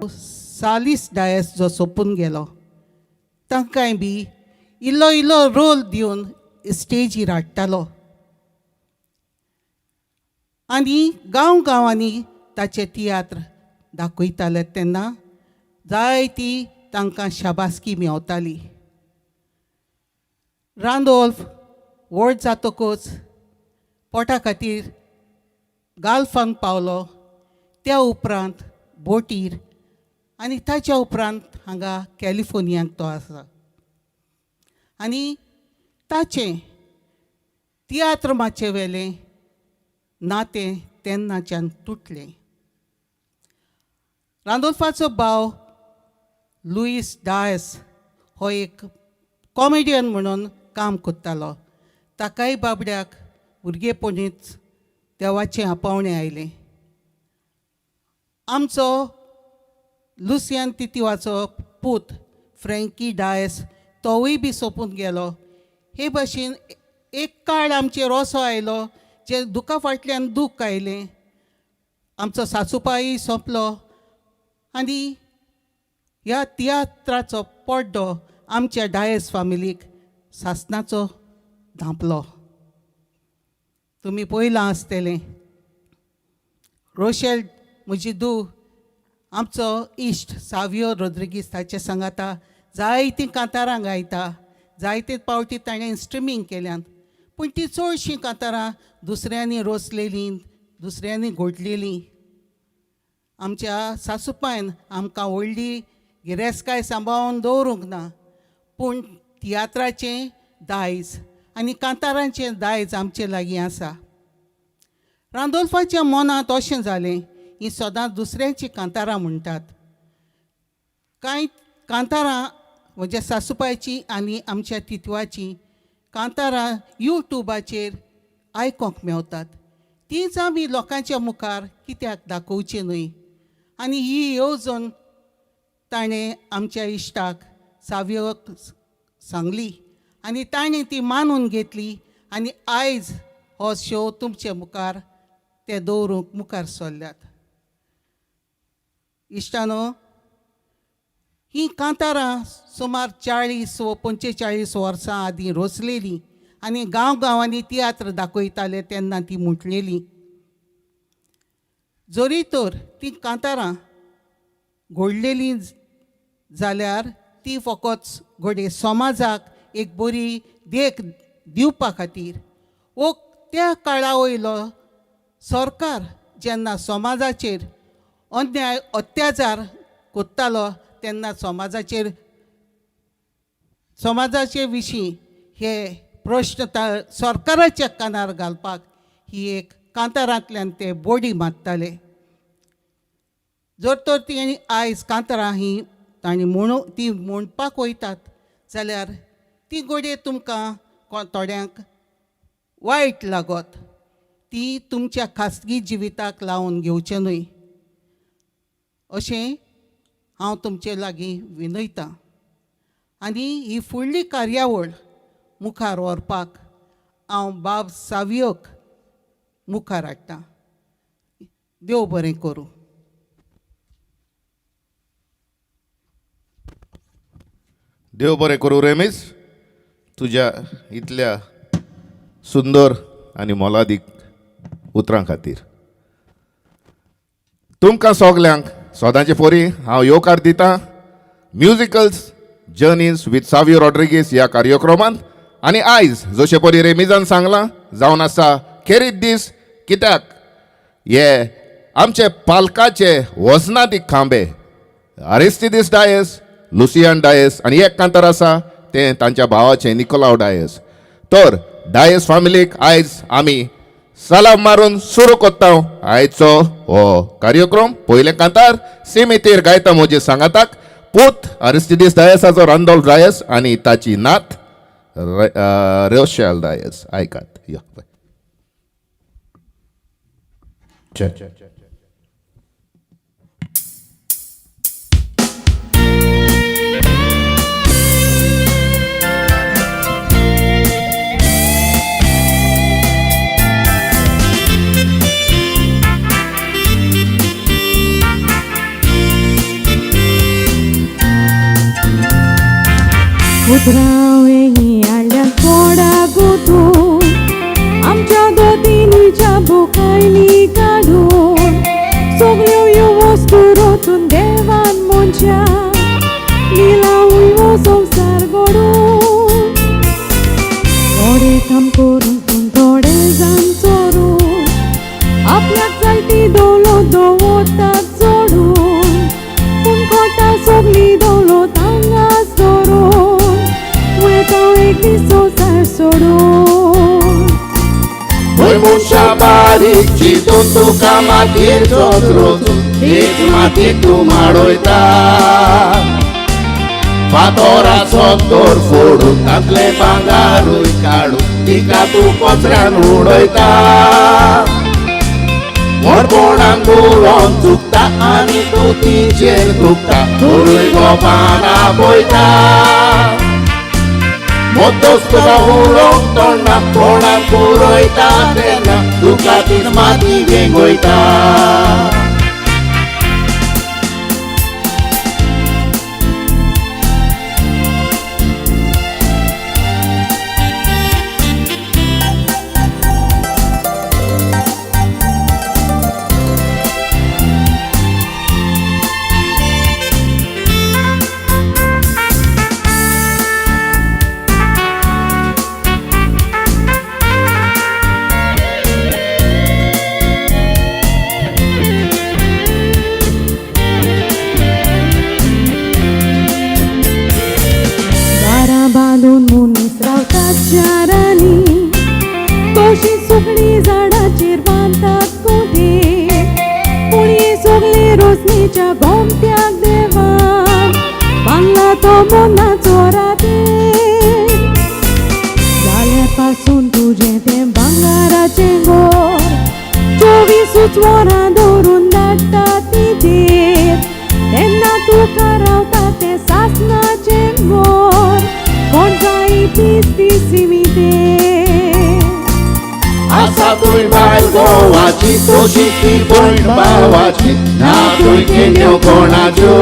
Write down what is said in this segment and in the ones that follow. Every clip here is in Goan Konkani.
सालीस डायस जो सोंपून गेलो तांकांय बी इल्लो इल्लो रोल दिवन स्टेजीर हाडटालो आनी गांव गांवांनी ताचे तियात्र दाखयताले तेन्ना जायती तांकां शाबासकी मेवताली. रांदोल्फ व्हड जातकूच पोटा खातीर गाल्फांक पावलो. त्या उपरांत बोटीर आनी ताच्या उपरांत हांगा कॅलिफोर्नियाक तो आसा आनी ताचें तियात्र माचये वेलें नातें तेन्नाच्यान तुटलें. रांदोल्फाचो भाव लुईस डायस हो एक कॉमेडियन म्हणून काम करतालो. ताकाय बाबड्याक भुरगेपणीच देवाचें आपोवणें आयलें. आमचो लुसियान तितिवाचो पूत फ्रँकी डायस तोवूय बी सोंपून गेलो. हे भाशेन एक काळ आमचेर असो आयलो जे दुखा फाटल्यान दूख आयलें. आमचो सासूपाय सोंपलो आनी ह्या तियात्राचो पड्डो आमच्या डायस फामिलीक सासणाचो धांपलो. तुमी पळयलां आसतलें रोशेल म्हजी धूव आमचो इश्ट सावियो रोद्रिगीस ताचे सांगाता जायतीं कांतारां गायता. जायते पावटी ताणें स्ट्रिमींग केल्यात पूण ती चडशीं कांतारां दुसऱ्यांनी रोसलेलीं, दुसऱ्यांनी घोडलेलीं. आमच्या सासूपायन आमकां व्हडली गिरेस्तकाय सांबाळून दवरूंक ना पूण तियात्राचें दायज आनी कांतारांचें दायज आमचे लागीं आसा. रांदोल्फाच्या मनांत अशें जालें हीं सदांच दुसऱ्यांचीं कांतारां म्हणटात. कांय कांतारां म्हज्या सासूपायचीं आनी आमच्या तितवाचीं कांतारां युट्यूबाचेर आयकोंक मेवतात. तींच आमी लोकांच्या मुखार कित्याक दाखोवची न्हय आनी ही येवजण ताणें आमच्या इश्टाक सावियोक सांगली आनी ताणें ती मानून घेतली आनी आयज हो शो तुमचे मुखार ते दवरूंक मुखार सरल्यात. इश्टानो, हीं कांतारां सुमार 40 व 45 वर्सां आदीं रोसलेलीं आनी गांव गांवांनी तियात्र दाखयताले तेन्ना ती म्हटलेलीं. जरी तर तीं कांतारां घडलेलीं जाल्यार ती फकत घडये समाजाक एक बरी देख दिवपा खातीर वो त्या काळा वयलो सरकार जेन्ना समाजाचेर अन्याय अत्याचार करतालो तेन्ना समाजाचेर समाजाचे विशीं हे प्रश्न सरकाराच्या कानार घालपाक ही एक कांतारांतल्यान ते बोडी मारताले. जर तर ती आयज कांतारां ही तांणी म्हणू ती म्हणपाक वयतात जाल्यार ती घडये तुमकां थोड्यांक वायट लागत. ती तुमच्या खासगी जिविताक लावन घेवचें न्हय अशें हांव तुमचे लागीं विनयतां. आनी ही फुडली कार्यावळ मुखार व्हरपाक हांव बाब सावियोक मुखार हाडटा. देव बरें करूं. देव बरें करूं रेमीस, तुज्या इतल्या सुंदर आनी मोलादीक उतरां खातीर. तुमकां सगल्यांक सदांचे फोरी हांव येवकार दितां म्युजिकल्स जर्नीज विथ सावियो रॉड्रिगीस ह्या कार्यक्रमांत. आनी आयज जशे परी रेमिजान सांगलां जावन आसा खेरीत दीस, कित्याक हे आमचे पालकाचे वजनादीक खांबे अरिस्तिदीस डायस, लुसियान डायस आनी एक कांतार आसा तें तांच्या भावाचें निकोलाव डायस. तर डायस फामिलीक आयज आमी सलाम मारून सुरू करता आयचो हो कार्यक्रम. पयलें कांतार सिमितीर गायता म्हजे सांगाताक पूत अरिस्तिदीस डायसाचो रांदोल्फ डायस आनी ताची नात रोशेल डायस. आयकात यो. उतरां हाडल्या कोडा गुतून आमच्या दोतींच्या बुकायली काडून सगळ्यो ह्यो वस्तू रोचून देवान मनशा दिला हो संवसार घडून. थोडे काम करून पूण थोडे जाण चोरून आपल्याक जाय ती दौलत दवरतात जोडून पूण कोटा सगली दौलत हांगाच दवरून वयता एक दीस संवसार सोडून. भंय मनशा बारीक चिंतून तुका मातयेचोच रोचून तीच माती तूं माडयता. फातोराचो तोर फोडून तांतलें भांगारूय काडून तिका तूं कचऱ्यान उडयता. व्हडपणान उलोवन चुकता आनी तूं तिचेर दुखता तूंय गोपान आपयता. मोदोस तुका उलोवंक तोंडा तोंडान पुरयता तेन्ना तुका तीच माती वेंगयता. दारां बांदून मनीस रावतात शारांनी तशी सुकणीं झाडाचेर बांदतात कोठे पूण हे सगळे रोजनीच्या गोमट्याक देवान बांदला तो मनाचो रातेर. जाल्यार पासून तुजें तें भांगराचें गोर 24 वरां दवरून धाडटा तिचेर तेन्ना तुका रावता तें सासणाचें गोर कोण जाय तीच ती सिमितेर. आसा तूं बायल गोवाची तशी ती भयण भावाची ना तूं केन्यो कोणाच्यो.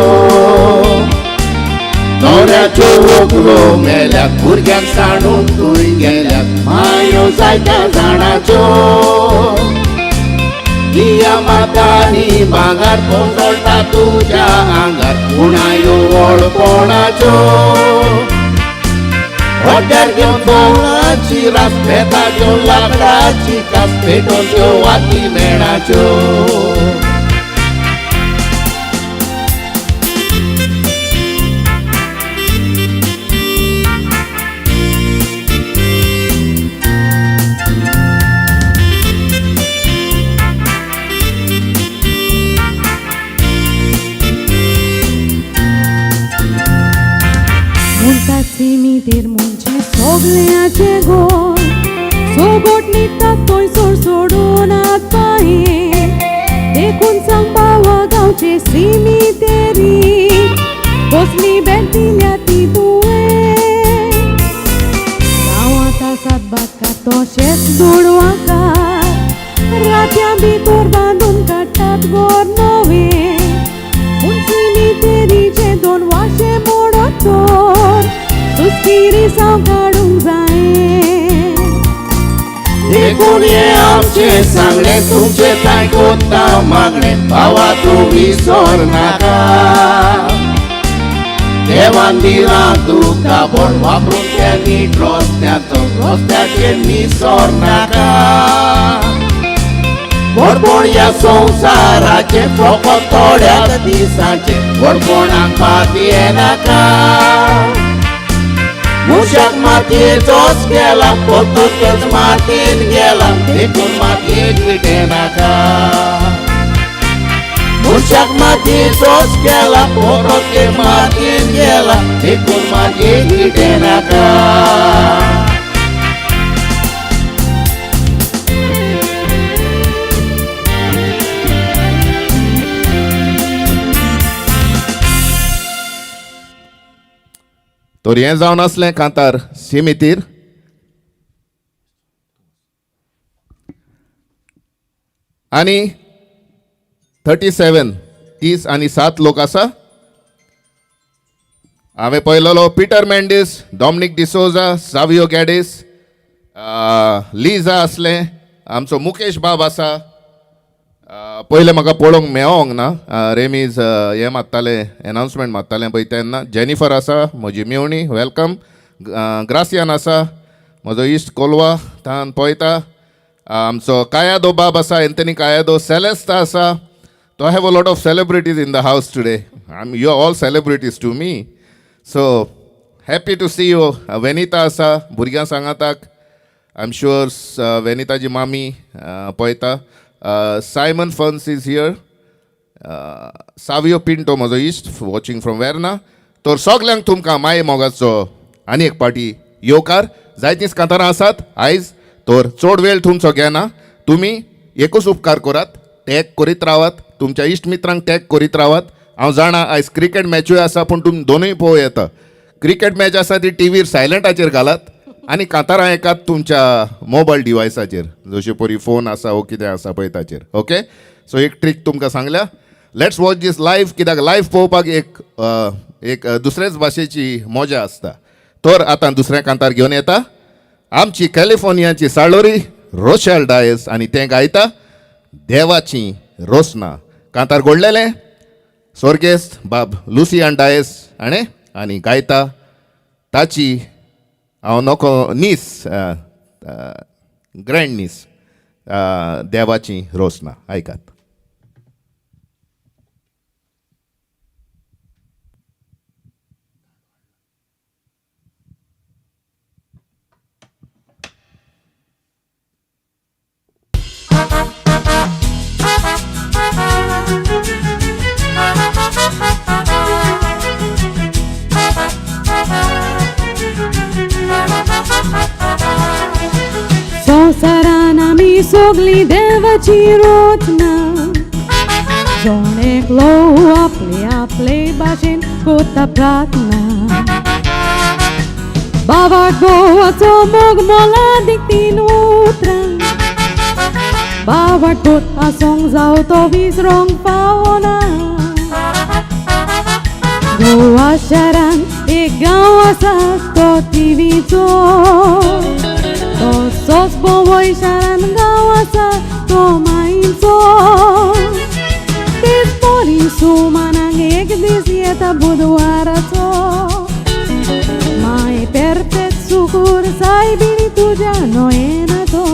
न्हवऱ्याच्यो वगलो मेल्यात भुरग्यांक सांडून तूं गेल्यात मायो जायत्या जाणाच्यो. दिया मातानी भांगर कोसळटा तुज्या आंगार उणायो व्हडपणाच्यो. होड्यार घेवन भोंवळाची रास बेता घेवन लाकडाची कास पेटोवन त्यो वाती मेणाच्यो. म्हणटा सिमितेर म्हणचे सगळ्याचें गोर सोगोट न्हिदतात थंयसर सोडून हात पांये देखून सांग भावा गांवचे सिमितेरी कसली भेट दिल्या ती तुवें. गांवांत आसात भाटकार तशेच दुडवांकार रातयां भितर बांदून काडटात गोर नवें पूण सिमितेरीचे दोन वाशे मोडत तर सुस्किरी साव काडूंक जाये. देखून हें आमचें सांगणें तुमचें कांय कोत्ता मागणें भावा तूं विसर नाका. देवान दिलां तुका बळ वापरून तें नीट रस्त्याचो रस्त्याचेर निसर नाका. व्हडपण ह्या संवसाराचें फकत थोड्याच दिसांचें व्हडपणाक पातयेनाका. मनशाक मातयेचोच केला परतो तेच मातयेन गेला देखून मातयेक विटेनाका. मनशाक मातयेचोच केला परत ते मातयेन गेला देखून मातयेक विटेनाका. तर हें जावन आसलें कांतार सिमितीर. आनी 37 30 आनी 7 लोक आसा. हांवें पळयलेलो पिटर मेंडीस, डॉमनीक डिसोजा, सावियो गॅडीस, लिजा आसलें, आमचो मुकेश बाब आसा. पयलें म्हाका पळोवंक मेळोंक ना, रेमीज हें मारतालें, एनावन्समेंट मारतालें पळय तेन्ना. जेनिफर आसा, म्हजी मेवणी, welcome. ग्रासियान आसा, म्हजो इश्ट कोलवा तान पळयता. आमचो कायादो बाब आसा, एंथनी कायादो, सेलेस्ता आसा. तो I have a lot of celebrities in the house today. You are all celebrities to me, so happy to see you. Venita आसा, भुरग्यां सांगाताक. I am sure वेनिताची मामी पळयता. Simon funs is here, Savio Pinto म्हजो इश्ट वॉचिंग फ्रॉम वेर्ना. तर सगल्यांक तुमकां माये मोगाचो आनी एक पाटी येवकार. जायतींच कांतारां आसात आयज, तर चड वेळ तुमचो घेना. तुमी एकूच उपकार करात, टॅग करीत रावात, तुमच्या इश्ट मित्रांक टॅग करीत रावात. हांव जाणा आयज क्रिकेट मॅचूय आसा, पूण तुमी दोनूय पळोवं येता. क्रिकेट मॅच आसा ती टिवीर सायलंटाचेर घालात आनी कांतारां आयकात तुमच्या मोबायल डिवायसाचेर, जशे परी फोन आसा वो कितें आसा पळय ताचेर. ओके, सो एक ट्रीक तुमकां सांगल्या. Let's watch this live, कित्याक लायव्ह पळोवपाक एक एक दुसरेच भाशेची मजा आसता. तर आतां दुसऱ्या कांतार घेवन येता आमची कॅलिफोर्नियाची साळोरी रोशेल डायस आनी तें गायता देवाची रोसना. कांतार घडलेलें स्वर्गेस्त बाब लुसियान डायस हाणें आनी गायता ताची हांव नको नीस, ग्रँड नीस. देवाची रोसना आयकात. संवसारान आमी सगळीं देवाची रचना, जण एकलो आपले आपले भाशेन कोता प्रार्थना. बाबा गोवाचो मोग मोलादीक तीन उतरां, बाबा कोत आसोंक जाव तो विसरोंक पावना. गोवा शारान एक गांव आसा तो तिवीचो, तसोच बोंबय शारान गांव आसा तो माईचो. तेच परी सुमानाक एक दीस येता बुधवाराचो, माय पेरपेत सुकूर सायबिणी तुज्या नोयेनाचो.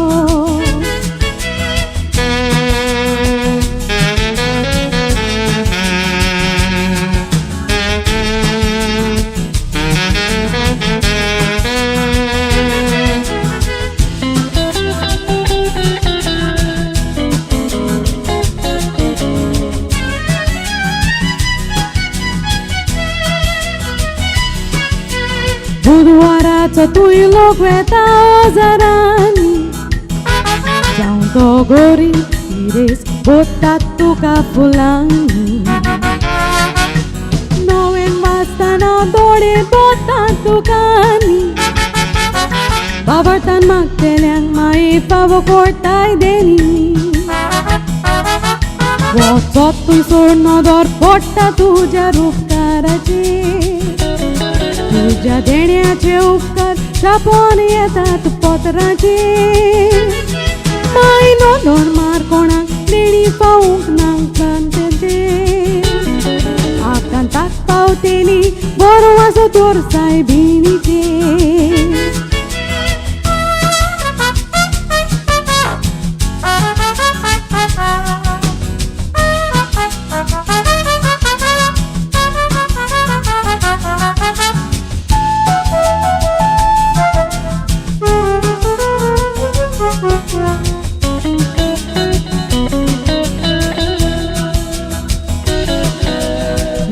बुधवाराचो तूं लोक वेता हजारांनी, जावं तो गोरी गिरेस बोतात तुका फुलांनी. नवेन वाचतना दोळे बोतात तुकानी, बाबरतान मागतेल्यांक माई फावो कोटाय देनी. वचत तूं सोड नदर पडटा तुज्या उपकाराचेर, तुज्या देण्याचे उपकार छापोन येतात पत्राचेर. माय नदर मार कोणाक देणी पावूंक ना कांताचेर, आकांताक पावतेली बरो आसो तोर सायबिणीचेर.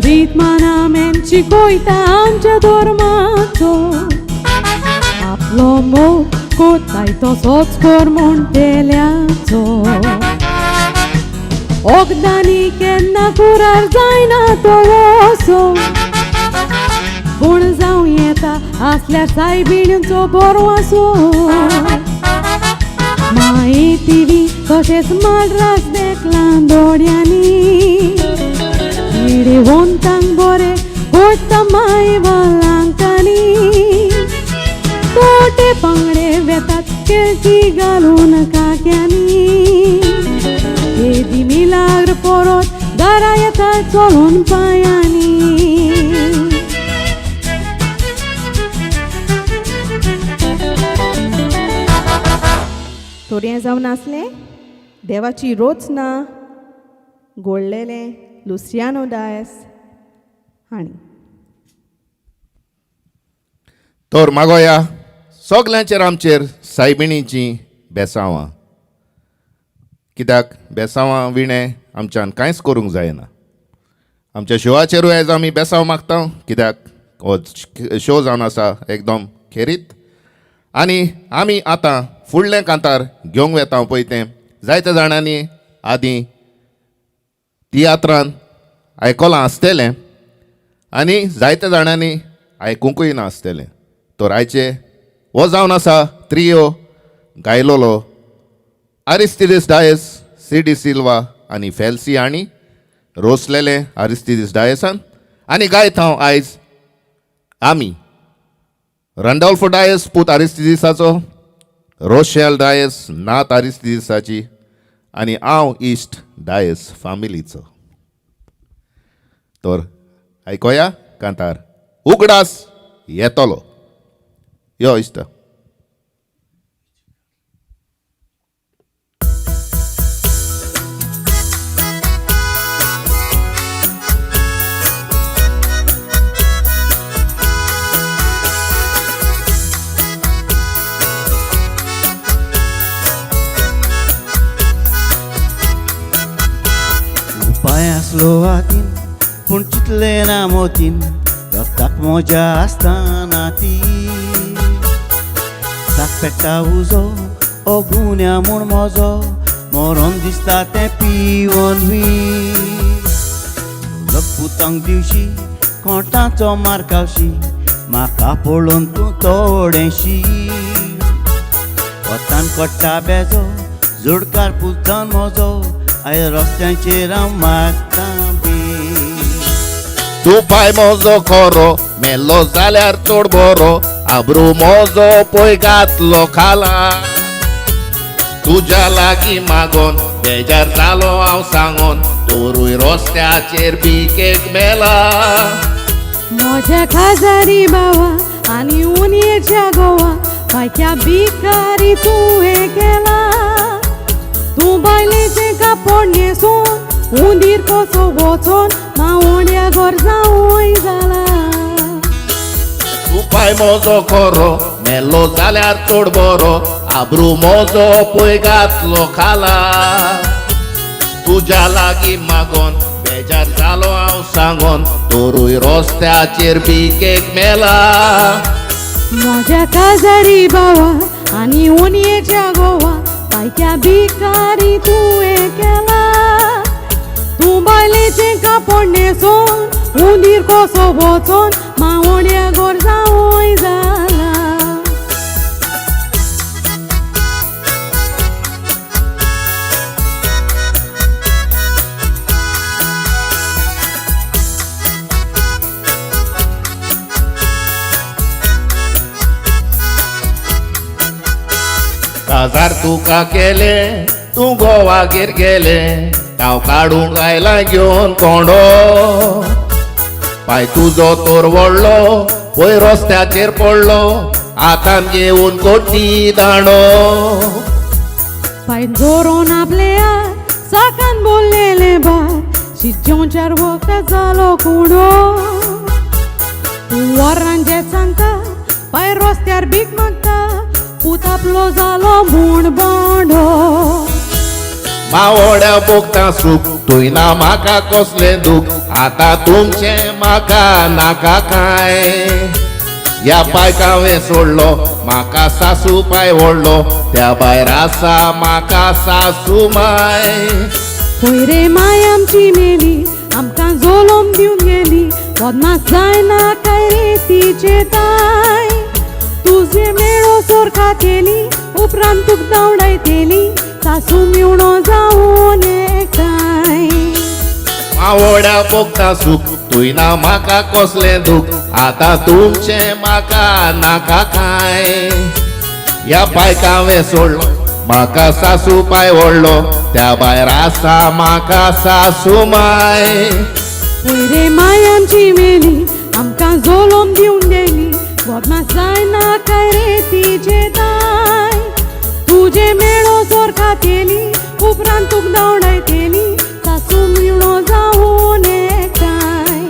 रीतमानामेन शिकयता आमच्या धर्माचो, आपलो मोग कोताय तसोच कर म्हणटेल्याचो. ओगदांनी केन्ना कुरार जायना तो असो, पूण जावं येता आसल्यार सायबिणीचो बरो आसो. माई तिवी तशेंच माड्रास देखलां दोळ्यांनी, किडे वोंतांक बरें कोत्ता माय. बांगडे वेतात केळकी घालून काक्यांनी येदी मिलाग्र पोरोत घरा येता चोळून पांयांनी. थोडयें जावन आसलें देवाची रोच ना गोडलेलें लुसियानो डायस हांणी. तर मागोया सगल्यांचेर आमचेर सायबिणीचीं बेसांवां, कित्याक बेसांवां विणें आमच्यान कांयच करूंक जायना. आमच्या शोवाचेरूय आयज आमी बेसांव मागता, कित्याक हो शो जावन आसा एकदम खेरीत. आनी आमी आतां फुडलें कांतार घेवंक वेता पळय तें जायत्या जाणांनी आदीं तियात्रान आयकलां आसतलें आनी जायत्या जाणांनी आयकुंकूय ना आसतलें. तर आयचे हो जावन आसा त्रियो गायलोलो आरिस्तिदीस डायस, सी डी सिल्वा आनी फेल्सी हांणी रोसलेलें आरिस्तिदीस डायसान. आनी गायत हांव आयज आमी रंडॉल्फो डायस पूत आरिस्तिदीसाचो, रोशेल डायस नात आरिस्तिदीसाची आनी हांव इश्ट डायस फामिलीचो. तर आयकोया कांतार उगडास येतलो. यो इश्ट. उपाय आसलो हातीन पूण चितलें ना मोतीन, रक्ताक मोजा आसतना ती साक पेट्टा उजो ओ गुन्या म्हूण म्हजो मरोन दिसता तें पिवन लपुतांक दिवशी कोटाचो मार खावशी, म्हाका पळोवन तूं थोडेंशी वतान कोट्टा बेजो जोडकार पुतान म्हजो आयज रस्त्यांचेर हांव मागता बी. तूं पाय म्हजो खरो मेलो जाल्यार चड बरो, आब्रू म्हजो पळय घातलो खाला, तुज्या लागीं मागोन बेजार जालो हांव सांगोन, तोरूय रस्त्याचेर भिकेक मेला. म्हज्या खाजारी बाबा आनी उनयेच्या गोवा पायक्या भिकारी तुवें केला. तूं बायलेचें कापड न्हेसून उंदीर कसो वचोन मावोड्या घर जावंय जाला. तूं पाय म्हजो खरो मेलो जाल्यार चड बरो, आब्रू म्हजो पळय घातलो खाला, तुज्या लागीं मागोन बेजार जालो हांव सांगोन, तोरूय रस्त्याचेर भिकेक मेला. म्हज्या काजारी बाबा आनी उनयेच्या गोवा पायक्या भिकारी तुवें केला. तूं बायलेचें कापड न्हेसून उंदीर कसो वचोन मावोड्या घर जावंय जाला. काजार तुका केले तूं गोवागेर गेले, ताव काडूंक आयला घेवन कोंडो, पाय तुजो तोर व्हडलो पयर रस्त्याचेर पडलो, हातान घेवन कोटी दांडो. पाय जोरोन आपले हात साकान बोल्लेले भात शिजोवच्यार वखद जालो कुडो. तूं वरान जे सांगता पाय रस्त्यार भीक मागता, पूत आपलो जालो म्हूण बोंडो. मावोड्या भोगता सूख तुय ना म्हाका कसलें दूख, आतां तुमचें म्हाका नाका कांय, ह्या पायक हांवें सोडलो म्हाका सासू पाय व्हडलो, त्या भायर आसा म्हाका सासू माय. पयर रे माय आमची मेली आमकां जोलोम दिवन गेली, वदना जायना काय रे तिचे ताय. तुजे मेळो सोर खातेली उपरांत तुका धांवडायतेली, सासू मेवणो जावन एकठांय. मावोड्या भोगता सूख तुय ना म्हाका कसलें दूख, आतां तुमचें म्हाका नाका कांय, ह्या बायक हांवें सोडलो म्हाका सासू पाय व्हडलो त्या भायर आसा म्हाका सासू माय. पय रे माय आमची मेली आमकां जोलोम दिवन गेली बोदमास जायना काय रे तिजे दाय तुजे मेळो जोर खातेली उपरांत तुक धांवडायतेली सासू मेळो जावन एकठांय.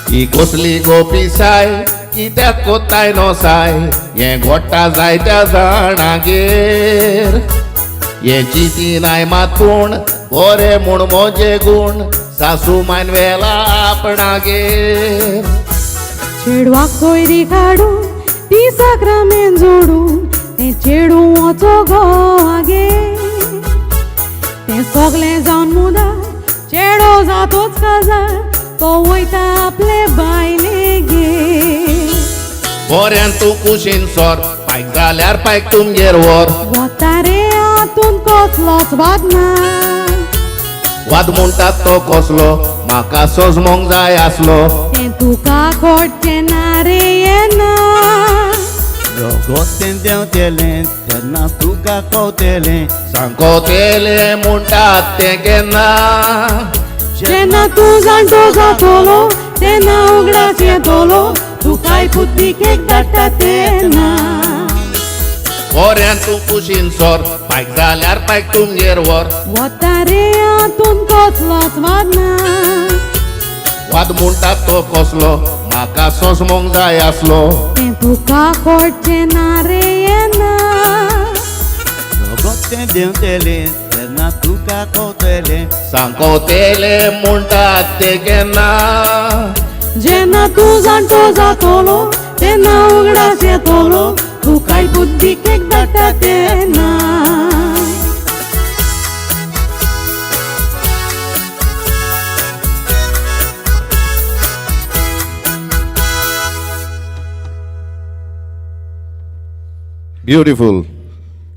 ही कसली गोपी साय कित्याक कोत्ताय नोसाय हें घोडटा जायत्या जाणागेर हें चिंतिनाय मात पूण बरें म्हूण म्हजे गूण सासू मायन वेला आपणागेर. चेडवाक सोयरी काडून ती साक्रामेन जोडून तें चेडूं वचो घोवागे तें सगलें जावन मुदार चेडो जातोच काजार तो वयता आपले बायलेगेर. बऱ्यान तूं कुशीन सोर पायक जाल्यार पायक तुमगेर व्हर वता रे हातून कसलोच वाद ना वाद म्हणटात तो कसलो म्हाका सोजमोंक जाय आसलो तें तुका कळचें ना रे येना. रगत तें देंवतेलें तेन्ना तुका कवतेलें सांगोतेलें म्हणटात तें केन्ना जेन्ना तूं जाणटो जातलो तेन्ना उगडास येतलो तुकाय पुतीकेक धाडटा तेन्ना. बऱ्यान तूं कुशीन सोर पायक जाल्यार पायक तुमगेर व्हर वता रे हातून कसलोच वाद ना वाद म्हणटात तो कसलो म्हाका सोजमोंक जाय आसलो तें तुका कळचें ना रे येना. रगत तें देंवतेलें तेन्ना तुका कवतेलें सांगोतेलें म्हणटात तें केन्ना जेन्ना तूं जाणटो जातलो तेन्ना उगडास येतलो तुकाय बुद्दीकेक धाडटा तेन्ना. ब्युटिफूल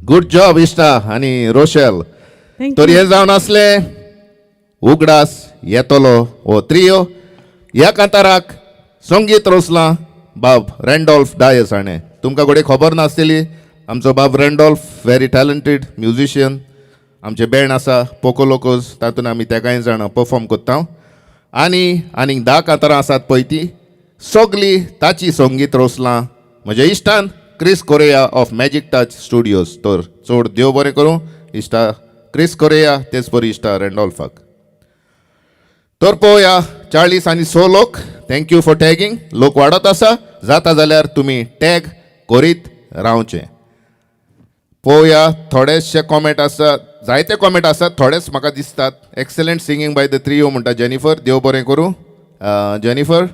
गुड जॉब इश्टा आनी रोशेल. तर हें जावन आसलें उगडास येतलो हो त्रियो. ह्या कांताराक संगीत रचलां बाब रँडॉल्फ डायस हाणें. तुमकां घडये खबर नासतली आमचो बाब रँडॉल्फ व्हेरी टॅलंटेड म्युजिशियन. आमचें बँड आसा पोको लोकोज तातूंत आमी तेगांय जाणां परफॉर्म करता आनी आनीक 10 कांतारां आसात पळय ती सगळीं ताची संगीत रचलां म्हज्या इश्टान Chris Correa of Magic Touch Studios. तर चड देव बरें करूं इश्टा क्रिस कोरेया तेच परी इश्टा रँडॉल्फाक. तर पळोवया 40 आनी 6 लोक. Thank you for tagging. लोक वाडत आसा जाता जाल्यार तुमी टॅग करीत रावचें. पळोवया थोडेशे कॉमेंट आसा जायते कॉमेंट आसात थोडेच म्हाका दिसतात. Excellent singing by the trio म्हणटा जेनिफर. देव बरें करूं जेनिफर.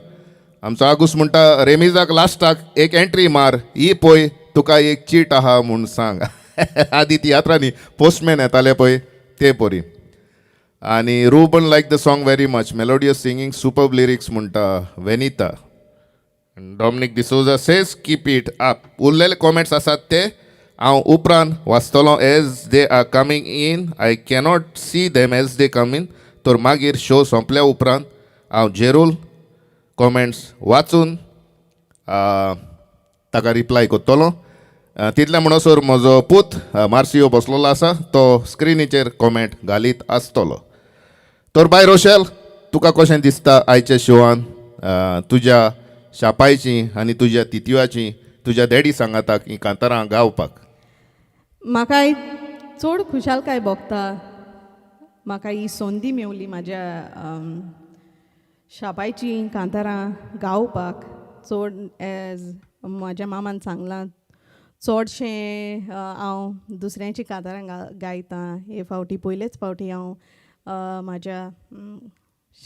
आमचो आगूस म्हणटा रेमिजाक लास्टाक एक एंट्री मार ही पळय तुका एक चीट आहा म्हूण सांग. आदी तियात्रांनी पोस्टमॅन येताले पळय ते परी. आनी Ruben like the song very much melodious singing superb lyrics म्हणटा Venita. Dominic D'Souza says keep it up. उरलेले कॉमेंट्स आसात ते हांव उपरांत वाचतलो as they are coming in. I cannot see them as they come in. तर मागीर शो सोंपल्या उपरांत हांव जेरूल कॉमेंट्स वाचून ताका रिप्लाय करतलो. तितले म्हणसर म्हजो पूत मार्सियो बसलेलो आसा तो स्क्रिनीचेर कॉमेंट घालीत आसतलो. तर बाय रोशेल तुका कशें दिसता आयच्या शोवान तुज्या शापायची आनी तुज्या तितुयाची तुज्या डॅडी सांगाताक ही कांतारां गावपाक? म्हाका चड खुशालकाय भोगता. म्हाका ही संदी मेवली म्हाज्या शापायची कांतारां गावपाक. चड एज म्हाज्या मामान सांगलां चडशें हांव दुसऱ्यांची कांतारां गायता. हे फावटी पयलेच फावटी हांव म्हाज्या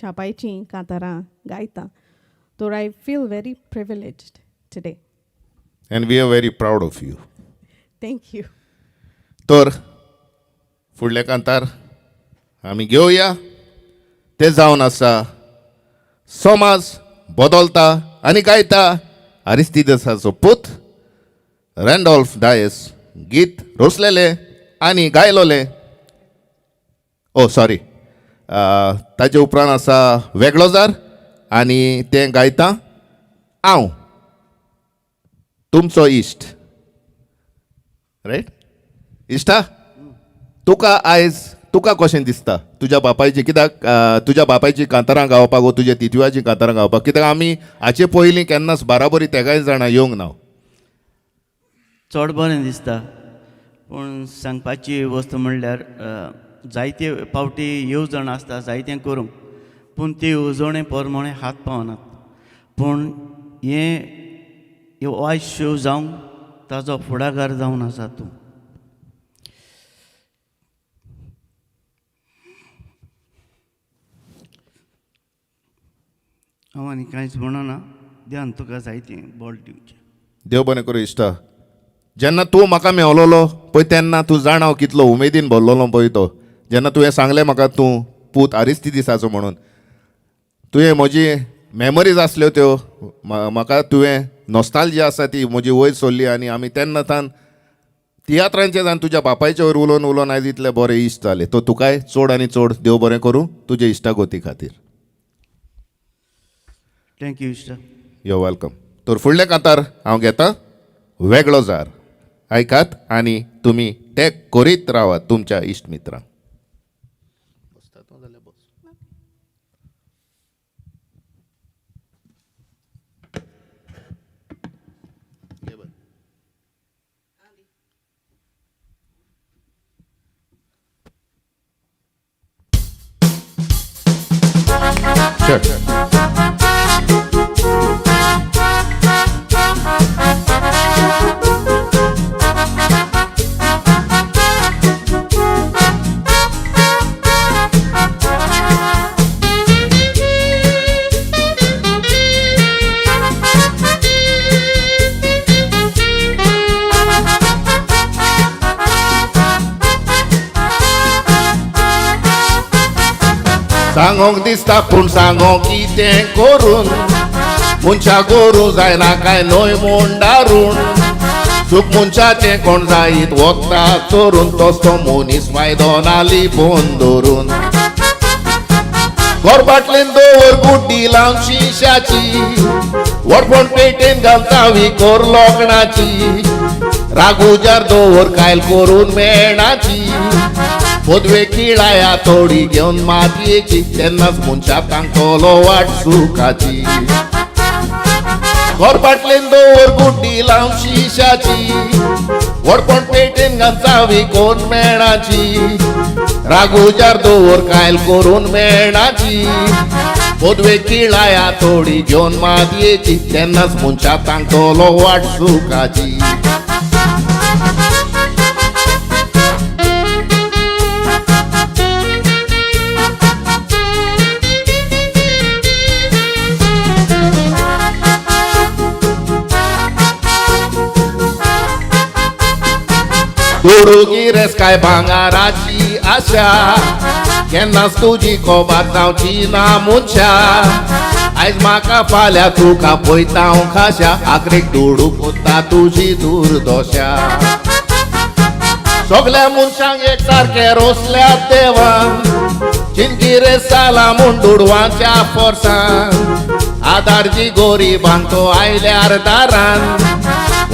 शापायची कांतारां गायता. तर I feel very privileged today. And we are very proud of you. Thank you. तर फुडले कांतार आमी घेवया ते जावन आसा समाज बदलता आनी गायता आरिस्तिदसाचो पूत. रँडॉल्फ डायस गीत रोसलेले आनी गायलोले. ओ सॉरी, ताजे उपरांत आसा वेगळो जार आनी तें गायता हांव तुमचो इश्ट. रायट इश्टा, तुका आयज तुका कशें दिसता तुज्या बापायची? कित्याक तुज्या बापायची कांतारां गावपाक वो तुज्या तितवाची कांतारां गावपाक? कित्याक आमी हाचे पयलीं केन्नाच बाराबरी तेगाय जाणां येवंक ना. चड बरें दिसता, पूण सांगपाची वस्त म्हणल्यार जायते फावटी येवजण आसता जायतें करूंक, पूण ती येवजणे प्रमाणे हात पावनात. पूण हें वायट शो जावंक ताजो फुडाकार जावन आसा तूं. हांव आनी कांयच म्हणना. ध्यान तुका जायतें बळ दिवचें. देव बरें करूं इश्टा. जेन्ना तूं म्हाका मेवलोलो पळय तेन्ना तूं जाणा हांव कितलो उमेदीन भरलेलो पळय तो. जेन्ना तुवें सांगलें म्हाका तूं पूत आरिस्तिदिसाचो म्हणून, तुवें म्हजी मेमरीज आसल्यो त्यो म्हाका तुवें नॉस्तालजी आसा ती म्हजी वयर सोडली. आनी आमी तेन्ना तान तियात्रांचेर आनी तुज्या बापायचे वयर उलोवन उलोवन आयज इतले बरे इश्ट जाले. तो तुकाय चड आनी चड देव बरें करूं तुजे इश्टागती खातीर. Thank you इश्टा. यो welcome. तर फुडलें कांतार हांव घेता वेगळो जार. आयकात आनी तुमी टॅग करीत रावात तुमच्या इश्ट मित्रांक. Sure. सांगोंक दिसता पूण सांगोंक कितें करून, मनशा करूं जायना काय न्हय म्हूण दारूण. सूख मनशाचें कोण जायत वता चोरून, तसो तो मनीस फायदो ना लिपोवन दवरून. गोरबाटलेन दवर गुड्डी लावन शिशाची, व्हडपण पेटेन घालता कर लोकणाची. रागुजार दवर कायल करून मेणाची, पदवे किळाया थोडी घेवन मातयेची. तेन्नाच मनशा तांकलो वाट सुखाची. गोरबाटलेन दवर गुड्डी लावन शिशाची, व्हडपण पेटेन घालचावी कोण मेणाची. रागुजार दवर कायल करून मेणाची, पदवे किळाया थोडी घेवन मातयेची. तेन्नाच मनशा तांकलो वाट सुखाची. दुडू गिरेस काय भांगाराची आशा, केन्नाच तुजी खबर जावची ना मनशा. आयज म्हाका फाल्यां तुका पळयता हांव खाशा, आखरीक दुडू कोत्ता तुजी दुर्दशा. सगल्या मनशांक एक सारके रोसल्या देवान, चिंतगिरेस जाला म्हूण दुडवांच्या फोर्सान. आदारची गोरिबांक तो आयल्यार दारान,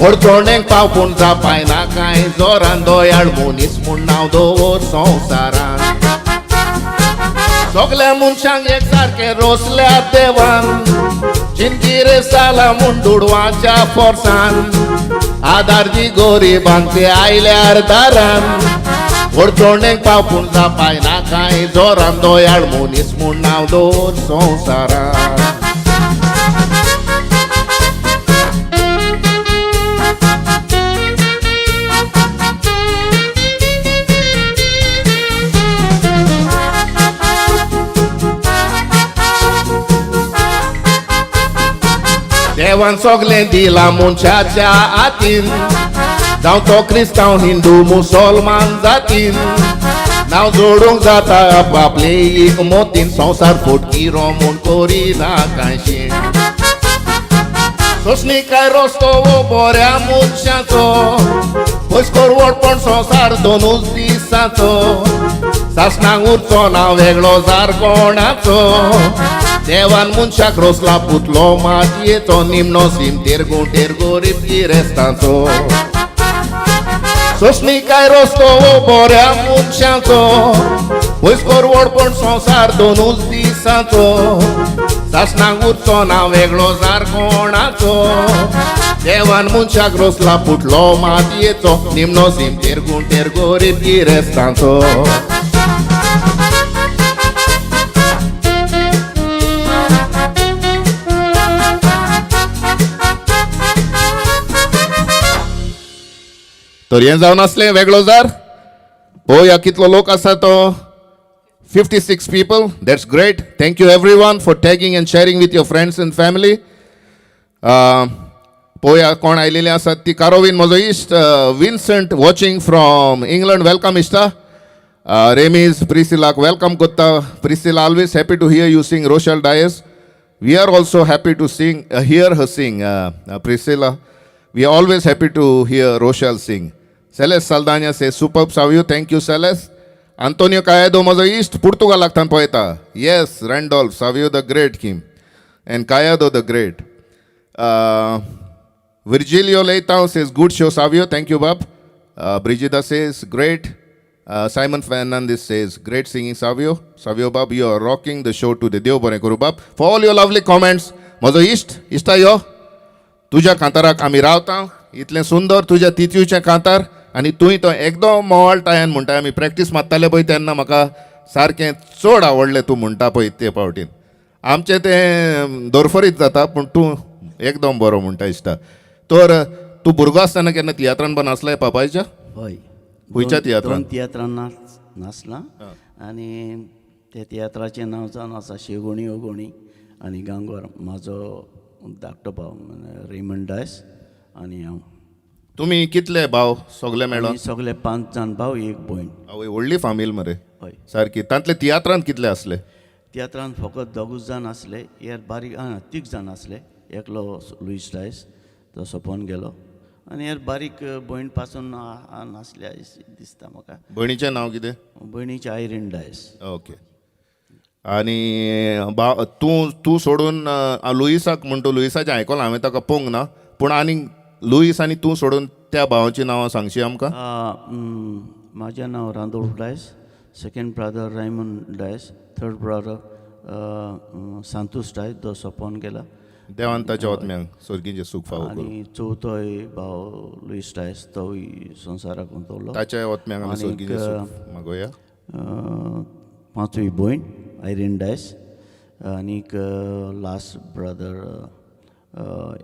अडचणेक पाव पूण जापायना कांय जोरान. दयाळ मनीस म्हूण नांव दवर संवसारान. सगल्या मनशांक एक सारके रोसल्या देवान, चिंतगिरेस जाला म्हूण दुडवांच्या फोर्सान. आदारची गोरिबांक ते आयल्यार दारान, अडचणेक पाव पूण जापायना कांय जोरान. दयाळ मनीस म्हूण नांव दवर संवसारान. देवान सगळें दिलां मनशाच्या हातीन, जावं तो क्रिस्तांव हिंदू मुसलमान जातीन. नांव जोडूंक जाता आपापले एक मोतीन, संवसार फटकिरो म्हूण करिना कांय शीण. सोंसणीकाय रस्तो हो बऱ्या मनशाचो, पयस करवडपण संवसार दोनूच दिसाचो. सासणाक उरचो ना वेगळो जार कोणाचो, देवान मनशाक रोसला पुतलो मातयेचो, निमणो सिमतेर गुंटेर गोरीब गिरेस्तांचो. सोंसणीकाय रस्तो हो बऱ्या मनशाचो, पयस करवडपण संवसार दोनूच दिसाचो. सासणाक उरचो ना वेगळो जार कोणाचो, देवान मनशाक रोसला पुटलो मातयेचो, निमणो सिमतेर गुंटेर गोरीब गिरेस्तांचो. तर हें जावन आसलें वेगळो जार. पळोवया कितलो लोक आसा तो. 56 people, that's great. Thank you everyone for tagging and sharing with your friends and family. पळोवया कोण आयलेले आसात ती. कारोवीन म्हजो इश्ट Vincent watching from England, welcome इश्टा. रेमीज प्रिसिलाक welcome कोत्ता. Priscilla always happy to hear you sing. Rochelle Dias, we are also happy to sing hear her sing. Priscilla, we are always happy to hear Rochelle sing. Celeste Saldanha say superb Savio, thank you Celeste. Antonio Caiado म्हजो इश्ट पुर्तुगालाक थावन पळयता. Yes Randolph Savio the great him and Caiado the great. Virgilio Leitao says good show Savio, thank you बाब. Brigida says great. Simon Fernandes says great singing Savio. Savio बाब, you are rocking the show today. देव बरें करूं बाब for all your lovely comments. म्हजो इश्ट इश्टा यो, तुज्या कांताराक आमी रावता. इतलें सुंदर तुज्या तितयूचें कांतार आनी तुवें तो एकदम मोवाळटायान म्हणटा. आमी प्रॅक्टीस मारताले पळय तेन्ना म्हाका सारकें चड आवडलें तूं म्हणटा पळय ते फावटीन. आमचें तें दोरफरीत जाता पूण तूं एकदम बरो म्हणटा इश्टा. तर तूं भुरगो आसतना केन्ना तियात्रान बन आसलें पापायच्या? हय. खंयच्या तियात्रान? दोन तियात्रान नाचलां आनी ते तियात्राचें नांव जावन आसा शेगोणी ओगोणी आनी गांगोर. म्हाजो धाकटो भाव रेमंड डायस आनी हांव. तुमी कितले भाव सगळे मेळोन? सगळे 5 जाण भाव एक भयण. आवय, व्हडली फामील मरे. हय. सारकी. तांतले तियात्रांत कितले आसले? तियात्रांत फकत दोगूच जाण आसले. हेर बारीक 3 जाण आसले. एकलो लुईस डायस तो सोंपोन गेलो आनी हेर बारीक भयण पासून नासले दिसता म्हाका. भयणीचें नांव कितें? भयणीचें आयरीन डायस. ओके. आनी तूं तूं सोडून लुईसाक म्हणटा, लुईसाचें आयकलां हांवें, ताका पळोवंक ना पूण आनी लुईस आनी तूं सोडून त्या भावाचीं नांवां सांगशी आमकां? म्हाजें नांव Randolph Dias, second brother Raymond Dias, third brother Santos Dias तो सोंपोन गेला. देवान ताच्या आत्म्यांक सर्गीचें सूख फावो करूं. आनी चवथोय भाव लुईस डायस तोय संवसाराक वतलो. ताच्या आत्म्यांक आमी सर्गीचें सूख मागोया. पांचवी भयण आयरीन डायस आनीक last brother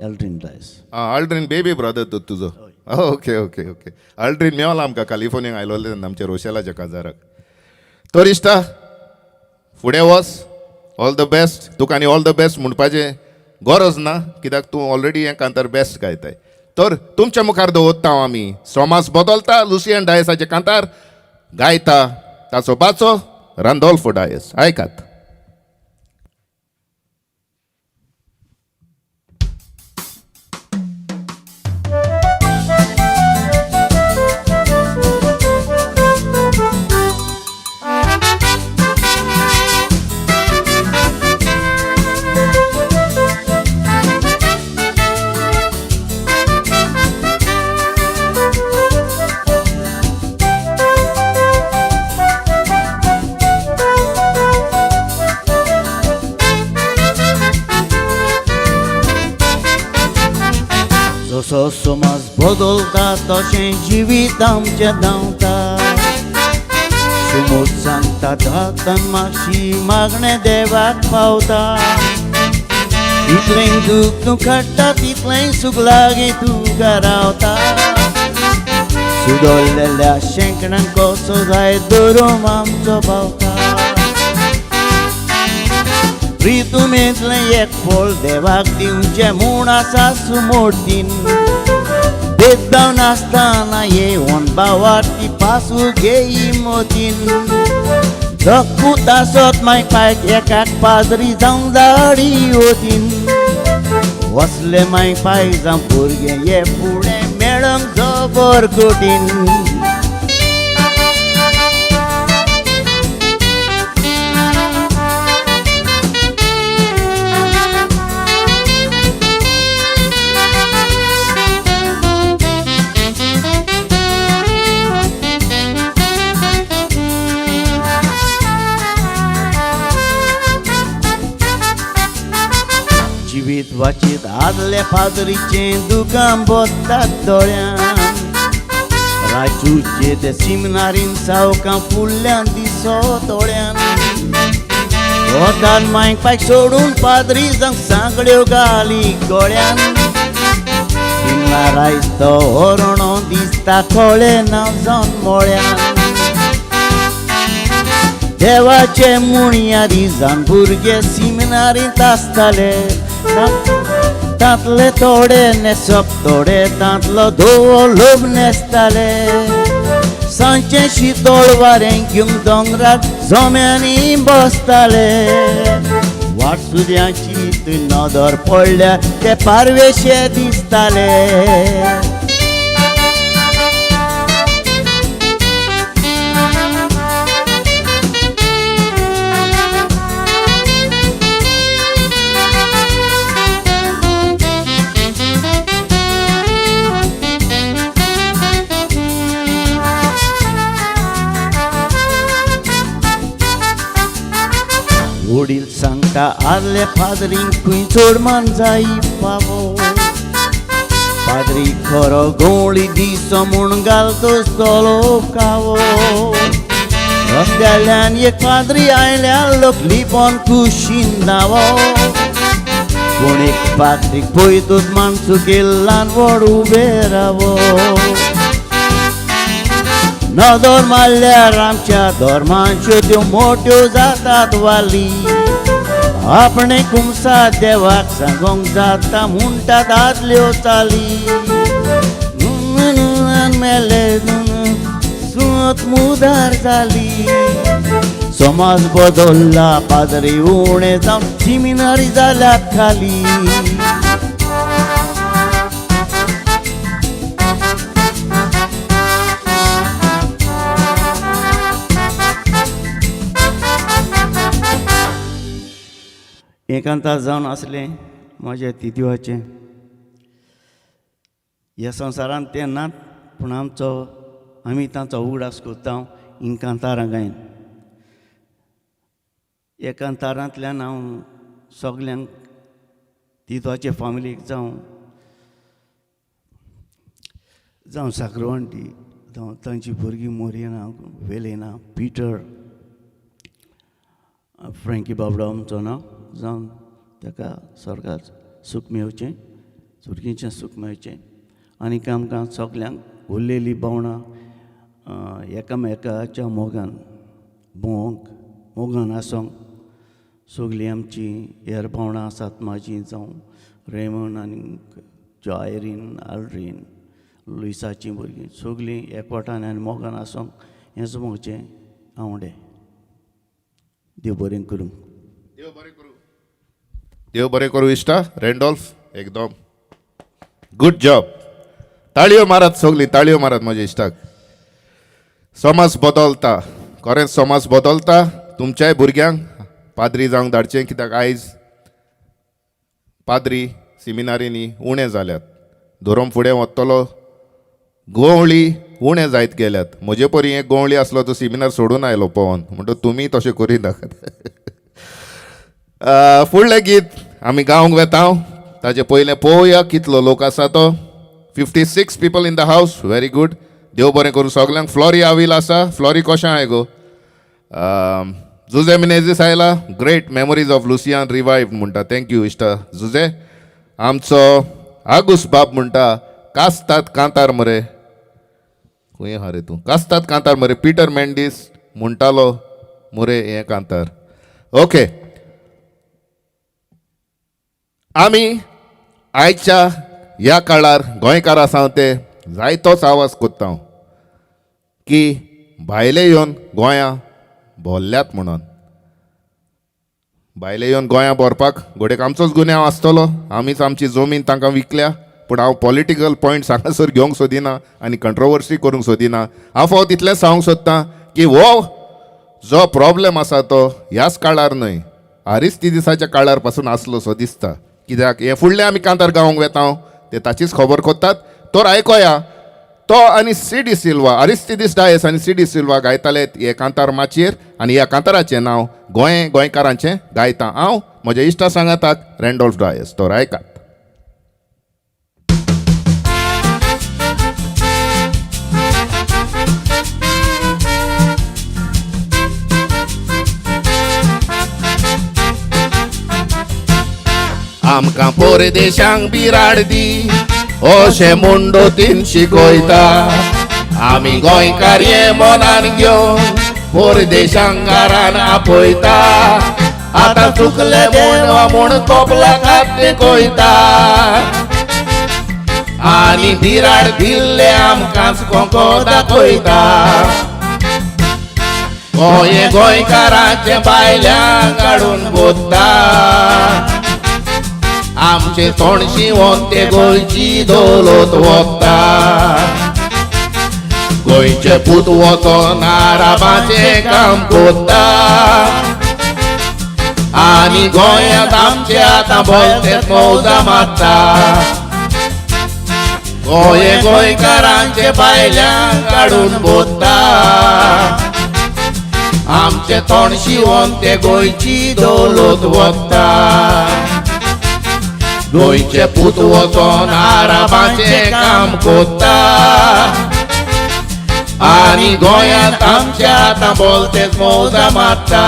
Aldrin Dias. Aldrin baby brother तो तुजो? Okay okay okay. आल्ड्रीन मेवला आमकां कॅलिफोर्नियाक आयलोले तेन्ना आमच्या रोशेलाच्या काजाराक. तर इश्टा फुडें वच, ऑल the best तुका. आनी ऑल the best म्हणपाचें गरज ना कित्याक तूं ऑलरेडी हें कांतार बेस्ट गायताय. तर तुमच्या मुखार दवरता हांव आमी समाज बदलता लुसियन डायसाचें कांतार गायता ताचो बाचो रांदोल्फो डायस. आयकात. जसो समाज बदलता तशें जिवीत आमचें धांवता. सुमोज सांगता धाकन मातशी मागणें देवाक पावता. इतलें दूख तूं काडटा तितलें सूख लागीं तुका रावता. सुदरलेल्या शेंकड्यांक कसो जाय धरून आमचो पावता. प्रितुमेंतलें एक फळ देवाक दिवचें म्हूण आसा सुमोर्तीन. भेदभाव नासतना येवन भावार्थी पासू घेई मोतीन. जखूत आसत माय पायक एकाक पाद्री जावं दाडी ओतीन. वसले माय पाय जावं भुरगे हे फुडें मेळोंक जबर कठीण. जिवीत वाचीत आदले पाद्रीचें दुकान बोत्तात दोळ्यान, राजूचे ते सिमनारीन सावकां फुडल्यान दिसो दोळ्यान. वतान मायक पायक सोडून पाद्री जावंक सांगड्यो गाली गोळ्यान. सिमला रायस तो होरणो दिसता कळ्ळे ना जावन मोळ्यान. देवाचे मुणयारी जावन भुरगे सिमिनारींत आसताले, तांतले थोडे न्हेसप थोडे तांतलो धवो लोब न्हेसताले. सांजचें शितोळ वारें घेवंक दोंगरार जोम्यांनी बसताले. वाटसुद्यांची थंय नदर पडल्यार ते पारवेशे दिसताले. वडील सांगता आदले पाद्रींक खंय चड मान जाय पावो, पाद्री खरो गोंवळी दिसो म्हूण घालतोसतलो कावो. रस्त्याल्यान एक पाद्री आयल्यार लोक लिपोन कुशीन धांवो, पूण एक पाद्रीक पळयतूच मान चुकिल्ल्यान व्हड उबें रावो. नदर मारल्यार आमच्या धर्मांच्यो त्यो मोट्यो जातात वाली, आपणे कुमसा देवाक सांगोंक जाता म्हणटात आदल्यो चाली. मेले सुत मुदार जाली, समाज बदल्ला पाद्री उणे जावन सिमिनारी जाल्यात खाली. एकांतात जावन आसलें म्हज्या तितिवाचें. ह्या संवसारांत ते नात, पूण आमचो आमी तांचो उगडास करता इंकांतारां गायन. एकांतारांतल्यान हांव सगल्यांक तितवाचे फामिलीक जावं जावं साक्रवंटी जावं तांची भुरगीं मोरयना वेलेना पिटर फ्रेंकी बाबडो आमचो ना जावन ताका स्वर्गार सूख मेळचें, भुरगींचें सूख मेळचें. आनी आमकां सगल्यांक उरलेली भावणां एकामेकाच्या मोगान भोंवंक मोगान आसोंक. सगलीं आमची हेर भावणां आसात म्हाजी जावं रेमन आनी जॉयरीन आल्ड्रीन लुईसाचीं भुरगीं सगलीं एकवटान आनी मोगान आसोंक हेंच म्हजें आवडे. देव बरें करूं. देव बरें करूं. देव बरें करूं इश्टा. रेंडॉल्फ एकदम गुड जॉब. ताळयो मारात सगलीं, ताळयो मारात म्हज्या इश्टाक. समाज बदलता, खरेंच समाज बदलता. तुमच्याय भुरग्यांक पाद्री जावंक धाडचें, कित्याक आयज पाद्री सिमिनारींनी उणें जाल्यात. धोरम फुडें वतलो, गोवळी उणें जायत गेल्यात. म्हजे परी एक गोवळी आसलो तो सिमिनार सोडून आयलो पवन, म्हणटो तुमी तशें करिनाकात. फुडलें गीत आमी गावंक वेता, ताजे पयलें पळोवया कितलो लोक आसा तो. 56 people in the house, very good. देव बरें करूं सगल्यांक. फ्लॉरी आवील आसा, फ्लॉरी कशें आहाय गो? जुजे मिनेजीस आयला, great memories of Lucian revive म्हणटा, thank you इश्टा जुजे. आमचो आगूस बाब म्हणटा कास्तात कांतार मरे, खंय आहा रे तूं? कास्तात कांतार मरे, पिटर मेंडीस म्हणटालो मरे हें कांतार. ओके, आमी आयच्या ह्या काळार गोंयकार आसा ते जायतोच आवाज कोत्ता की भायले येवन गोंया भोल्ल्यात म्हणून. भायले येवन गोंया भरपाक घोडेक आमचोच गुन्यांव आसतलो, आमीच आमची जमीन तांकां विकल्या. पूण हांव पॉलिटिकल पॉयंट्स हांगासर घेवंक सोदिना आनी कंट्रोवर्सी करूंक सोदिना. हांव फक्त इतलेंच सांगूंक सोदतां की हो जो प्रॉब्लेम आसा तो ह्याच काळार न्हय, आरिस्तिदिसाच्या काळार पासून आसलो सो दिसता. कित्याक हे फुडलें आमी कांतार गावंक वेता ते ताचीच खबर कोत्तात. तर आयकोया तो आनी सी डी सिल्वा, आरिस्तिदीस डायस आनी सी डी सिल्वा गायताले हे कांतार माचयेर आनी ह्या कांताराचें नांव गोंय गोंयकारांचें गायता हांव म्हज्या इश्टा सांगाताक रँडोल्फ डायस. तर आयकात. आमकां परदेशांक बिराड दी अशें मुंडो तीन शिकयता, आमी गोंयकार हें मनान घेवन परदेशांक घरान आपयता. आतां चुकले म्हूण कोपलाक हात तेंकयता आनी बिराड दिल्ले आमकांच कोंको दाखयता. गोंय गोंयकारांचें बायल्यांक काडून बोत्ता, आमचे तोंड शिंवोन ते गोंयची दौलत वता. गोंयचे पूत वचोन आराबाचें काम कोत्ता आनी गोंयांत आमचे आतां भलतेच मौजा मारता. गोंय गोंयकारांचे बायल्यांक काडून बोत्ता, आमचे तोंड शिंवोन ते गोंयची दौलत वता. गोंयचे पूत वचोन आराबाचें काम कोत्ता आनी गोंयांत आमच्या आतां बोलतेच मौजा मारता.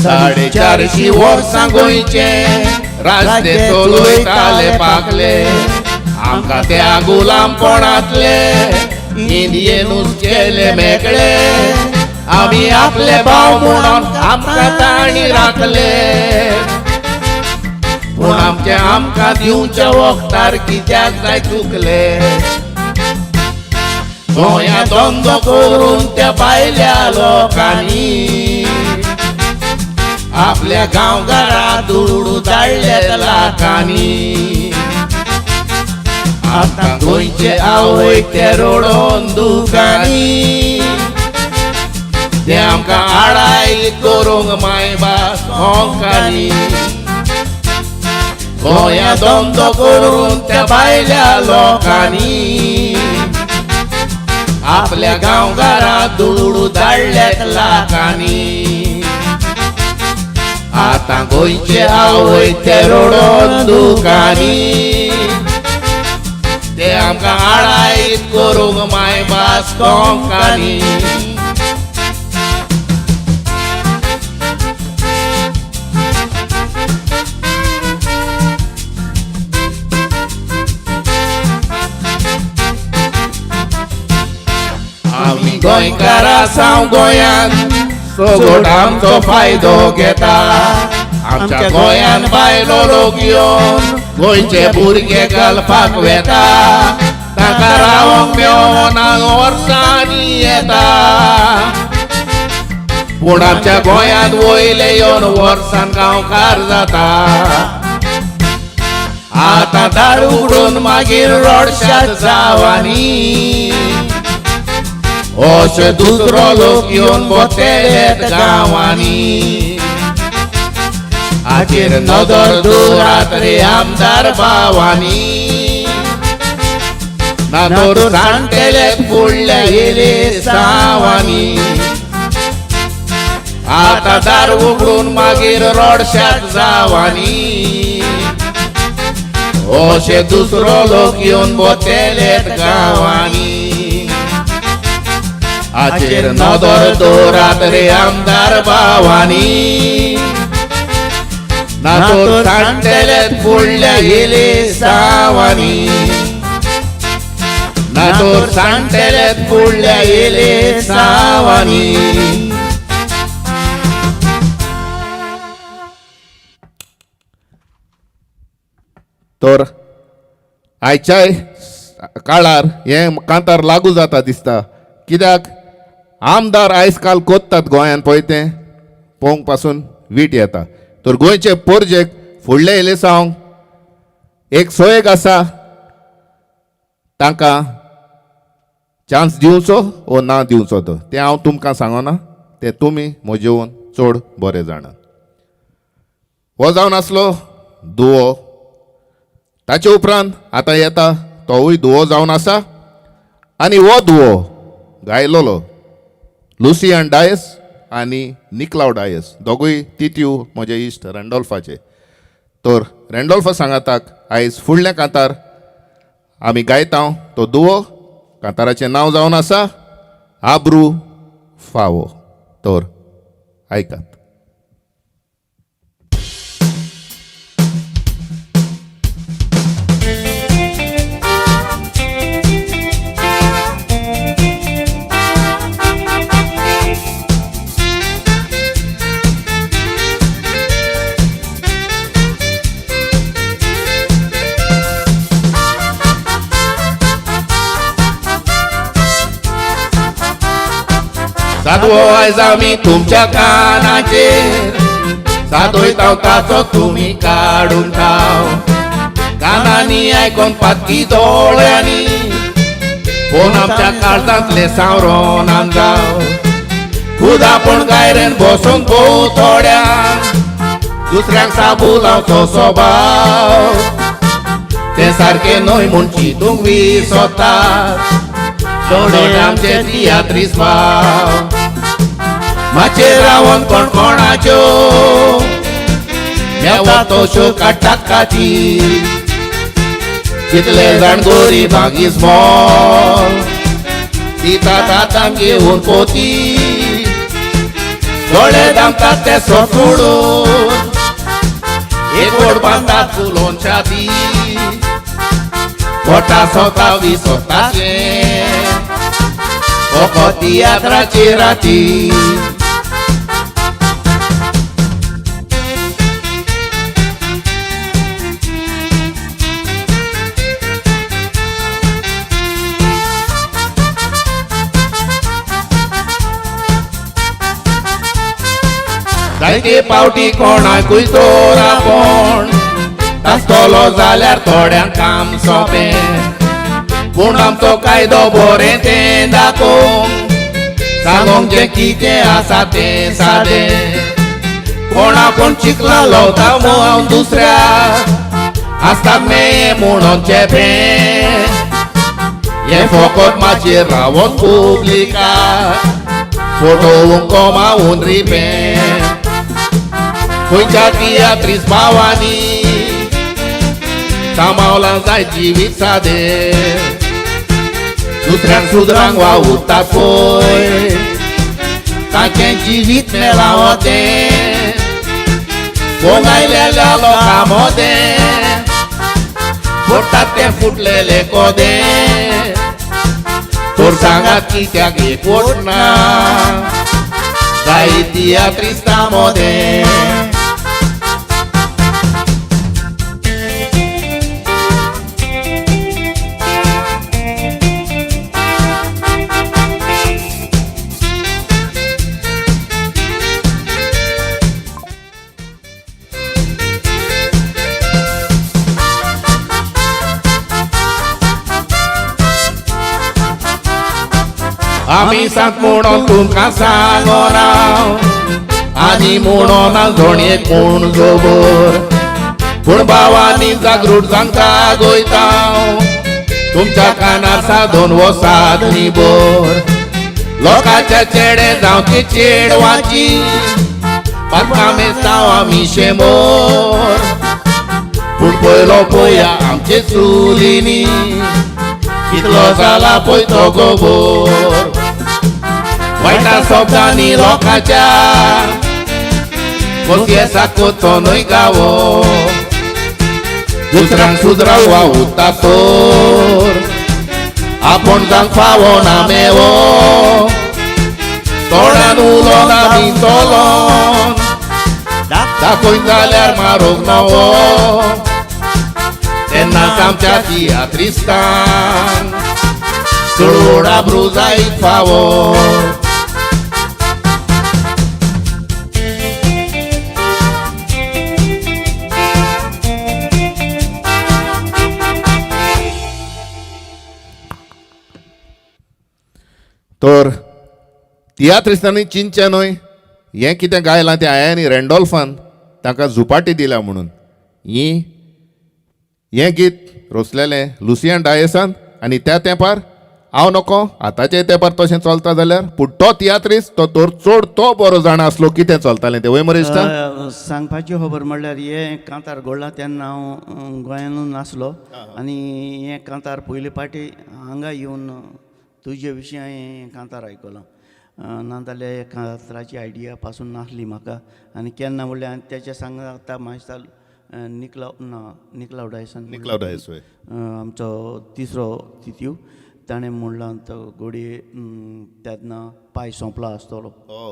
450 वर्सां गोंयचें राजदे चलयताले पाकले, आमकां त्या गुलामपणांतले इंडियनूच केले मेकळे. आमी आपले भाव म्हणून आमकां तांणी राखले, पूण आमचे आमकां दिवच्या वखदार कित्याक जाय चुकले. गोंया धंदो करून त्या भायल्या लोकांनी आपल्या गांवघरा दुडू धाडले लाखांनी. आतां गोंयचे आवय ते रडोन दुकांनी, ते आमकां आडाय करूंक मायभास कोंकणी. गोंया धंदो करून त्या भायल्या लोकांनी आपल्या गांवघरा दुडू धाडले लाखांनी. आतां गोंयचे आवय ते रडोन दुकांनी, ते आमकां आडायत करूंक मायभास कोंकणी. आमी गोंयकार आसाव गोंयांत सगळो आमचो फायदो घेता, आमच्या गोंयान बायलो लोक येवन गोंयचे भुरगे घालपाक वेता, ताका रावंक मेवना वर्सांनी येता. पूण आमच्या गोंयांत वयले येवन वर्सान गांवकार जाता. आतां दार उगडून मागीर रडशात जावानी, अशे दुसरो लोक येवन बोतेलेत गांवांनी. हाचेर नदर दवरात रे आमदार भावांनी, ना तर सांडटेले फुडल्या येलेसांवांनी. आतां दार उगडून मागीर रडशात जावांनी, अशे दुसरो लोक येवन बोतेलेत गांवांनी. हाचेर नदर दवरात रे आमदार भावांनी, ना तर सांडटेले फुडल्या येलेसांवांनी, ना तर सांडटेले फुडल्या येलेसांवांनी. तर आयच्याय काळार हें कांतार लागू जाता दिसता, कित्याक आमदार आयज काल कोत्तात गोंयान पळय तें पळोवंक पासून वीट येता. तर गोंयचे पोरजेक फुडले इलेसांव एक सोयेक आसा, तांकां चान्स दिवचो ओ ना दिवचो तो तें हांव तुमकां सांगना, तें तुमी म्हजेवन चड बरें जाणात. हो जावन आसलो दुवो. ताचे उपरांत आतां येता तोवूय दुवो जावन आसा आनी हो दुवो गायलोलो लुसियान डायस आनी निकलाव डायस, दोगूय तित्यू म्हजे इश्ट रँडोल्फाचे. तर रँडोल्फा सांगाताक आयज फुडल्या कांतार आमी गायता तो दुवो. कांताराचें नांव जावन आसा आब्रू फावो. तर आयकात. सादवो आयज आमी तुमच्या कानाचेर सादयता ताचो तुमी काडून खाव, कानांनी आयकोन पातकी दोळ्यांनी फोन आमच्या काळजांतले सावरोनान जाव. खुद आपूण गायरेन बसून भोव थोड्या दुसऱ्यांक साबू लावचो स्वभाव, तें सारकें न्हय म्हूण चिंतूंक विसरता चड आमचे तियात्रीस भाव. माचयेर रावन कोण कोणाच्यो मेवता तश्यो काडटात काती, कितले जाण गोरिबांक इस्मॉल दितात आतां घेवन पोती, दोळे दामतात ते सोडून एक वड बांदतात फुलोवन छाती, पोटा सोता विसरताचें फकत तियात्राचे राती. जायते पावटी कोणाकूय तर आपूण आसतलो जाल्यार थोड्यांक काम सोंपें, पूण आमचो कायदो बरें तें दाखोवंक सांगोंक जें कितें आसा तें सादें. कोण आपूण चिकला लवता हांव दुसऱ्या आसता मेळ्ळें म्हणून चेपें, हें फकत माचयेर रावोन पुब्लिका फोटोवंक कोमावून रिपें. खंयच्या तियात्रीस भावांनी सांबावलां जाय जिवीत सादें, दुसऱ्यांक सुदरांक वावुरतात पळय तांचें जिवीत मेळ्ळां वतें, पोंगायलेल्या लोकां मदें फोडटात तें फुटलेलें कोदें. तर सांगात कित्याक एकवट ना जाय तियात्रिस्तां मदें. आमी सांत म्हणून तुमकां सांगना आनी म्हणून जोणये कोण जोबर, पूण भावांनी जागृत जांकां गोयता तुमच्या कानार साधून वो साधनी बोर. लोकांच्या चेडे जावची चेडवाची पातकां मेस्तांव आमी शेमोर, पूण पयलो पळया आमचे चुलीनी कितलो जाला पळय तो गोबोर. वायटा शब्दांनी लोकांच्या कोसयेसाक कोचो न्हय गावो, दुसऱ्यांक सुदराव वावुरता तर आपूण जावंक फावो ना मेवो, तोंडान उलोवन आमी चलोन दाखोवन जाल्यार मारूंक नवो, तेन्नाच आमच्या तियात्रिस्तांक चड आब्रू जायत फावो. तर तियात्रिस्तांनी चिंतचें न्हय हें कितें गायलां तें आयांनी रँडॉल्फान तांकां झुपाटी दिल्या म्हणून. ही हें गीत रचलेलें लुसियन डायसान आनी त्या तेंपार हांव नको आतांच्या तेंपार तशें चलता जाल्यार, पूण तो तियात्रिस्त तो तर चड तो बरो जाणा आसलो कितें चलतालें तें, वय मरे इश्टा? सांगपाची खबर म्हणल्यार हें कांतार घडलां तेन्ना हांव गोंयानूच नासलो आनी हें कांतार पयले फावटी हांगा येवन तुजे विशीं हांवें हें कांतार आयकलां. नाजाल्यार कांताराची आयडिया पासून नासली म्हाका. आनी केन्ना म्हणल्यार आनी तेच्या सांगाता मायस्ताल निकलाव ना निकलाव डायसन निकलाव डायस वय. आमचो तिसरो तित्यू ताणें म्हणलां तो घोडये तेन्ना पांय सोंपला आसतलो.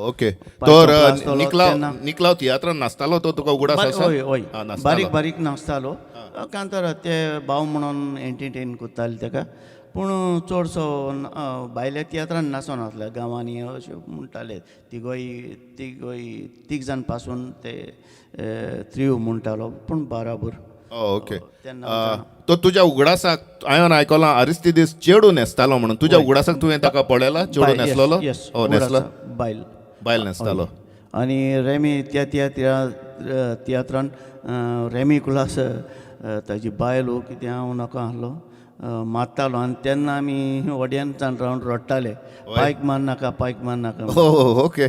ओके. पांय तर सोंपला आसतलो निकलाव तेन्ना. निकलाव तियात्रान नासतालो तो तुका उगडास आसा? हय हय, नासतालो. बारीक बारीक नासतालो कांतार ते भाव म्हणून एंटरटेन करताले तेका, पूण चडसो भायल्या तियात्रान नासनासले गांवांनी अशें म्हणटाले तिगोय तिगोय तीग जाण पासून ते त्रियो म्हणटालो पूण बराबर. ओके. तेन्ना तो तुज्या उगडासाक हांवें आयकलां आरिस्तिदीस चेडूं न्हेसतालो म्हणून, तुज्या उगडासाक तुवें ताका पळयला चेडूं न्हेसलेलो? येस, न्हेसलो, बायल बायल न्हेसतालो. आनी रेमी त्या तियात्रान रेमी कुलास ताजी बायल कितें हांव नाका आहलो मारतालो आनी तेन्ना आमी व्हड्यान रावन रडटाले, पायक मार नाका, पायक मार नाका. ओके.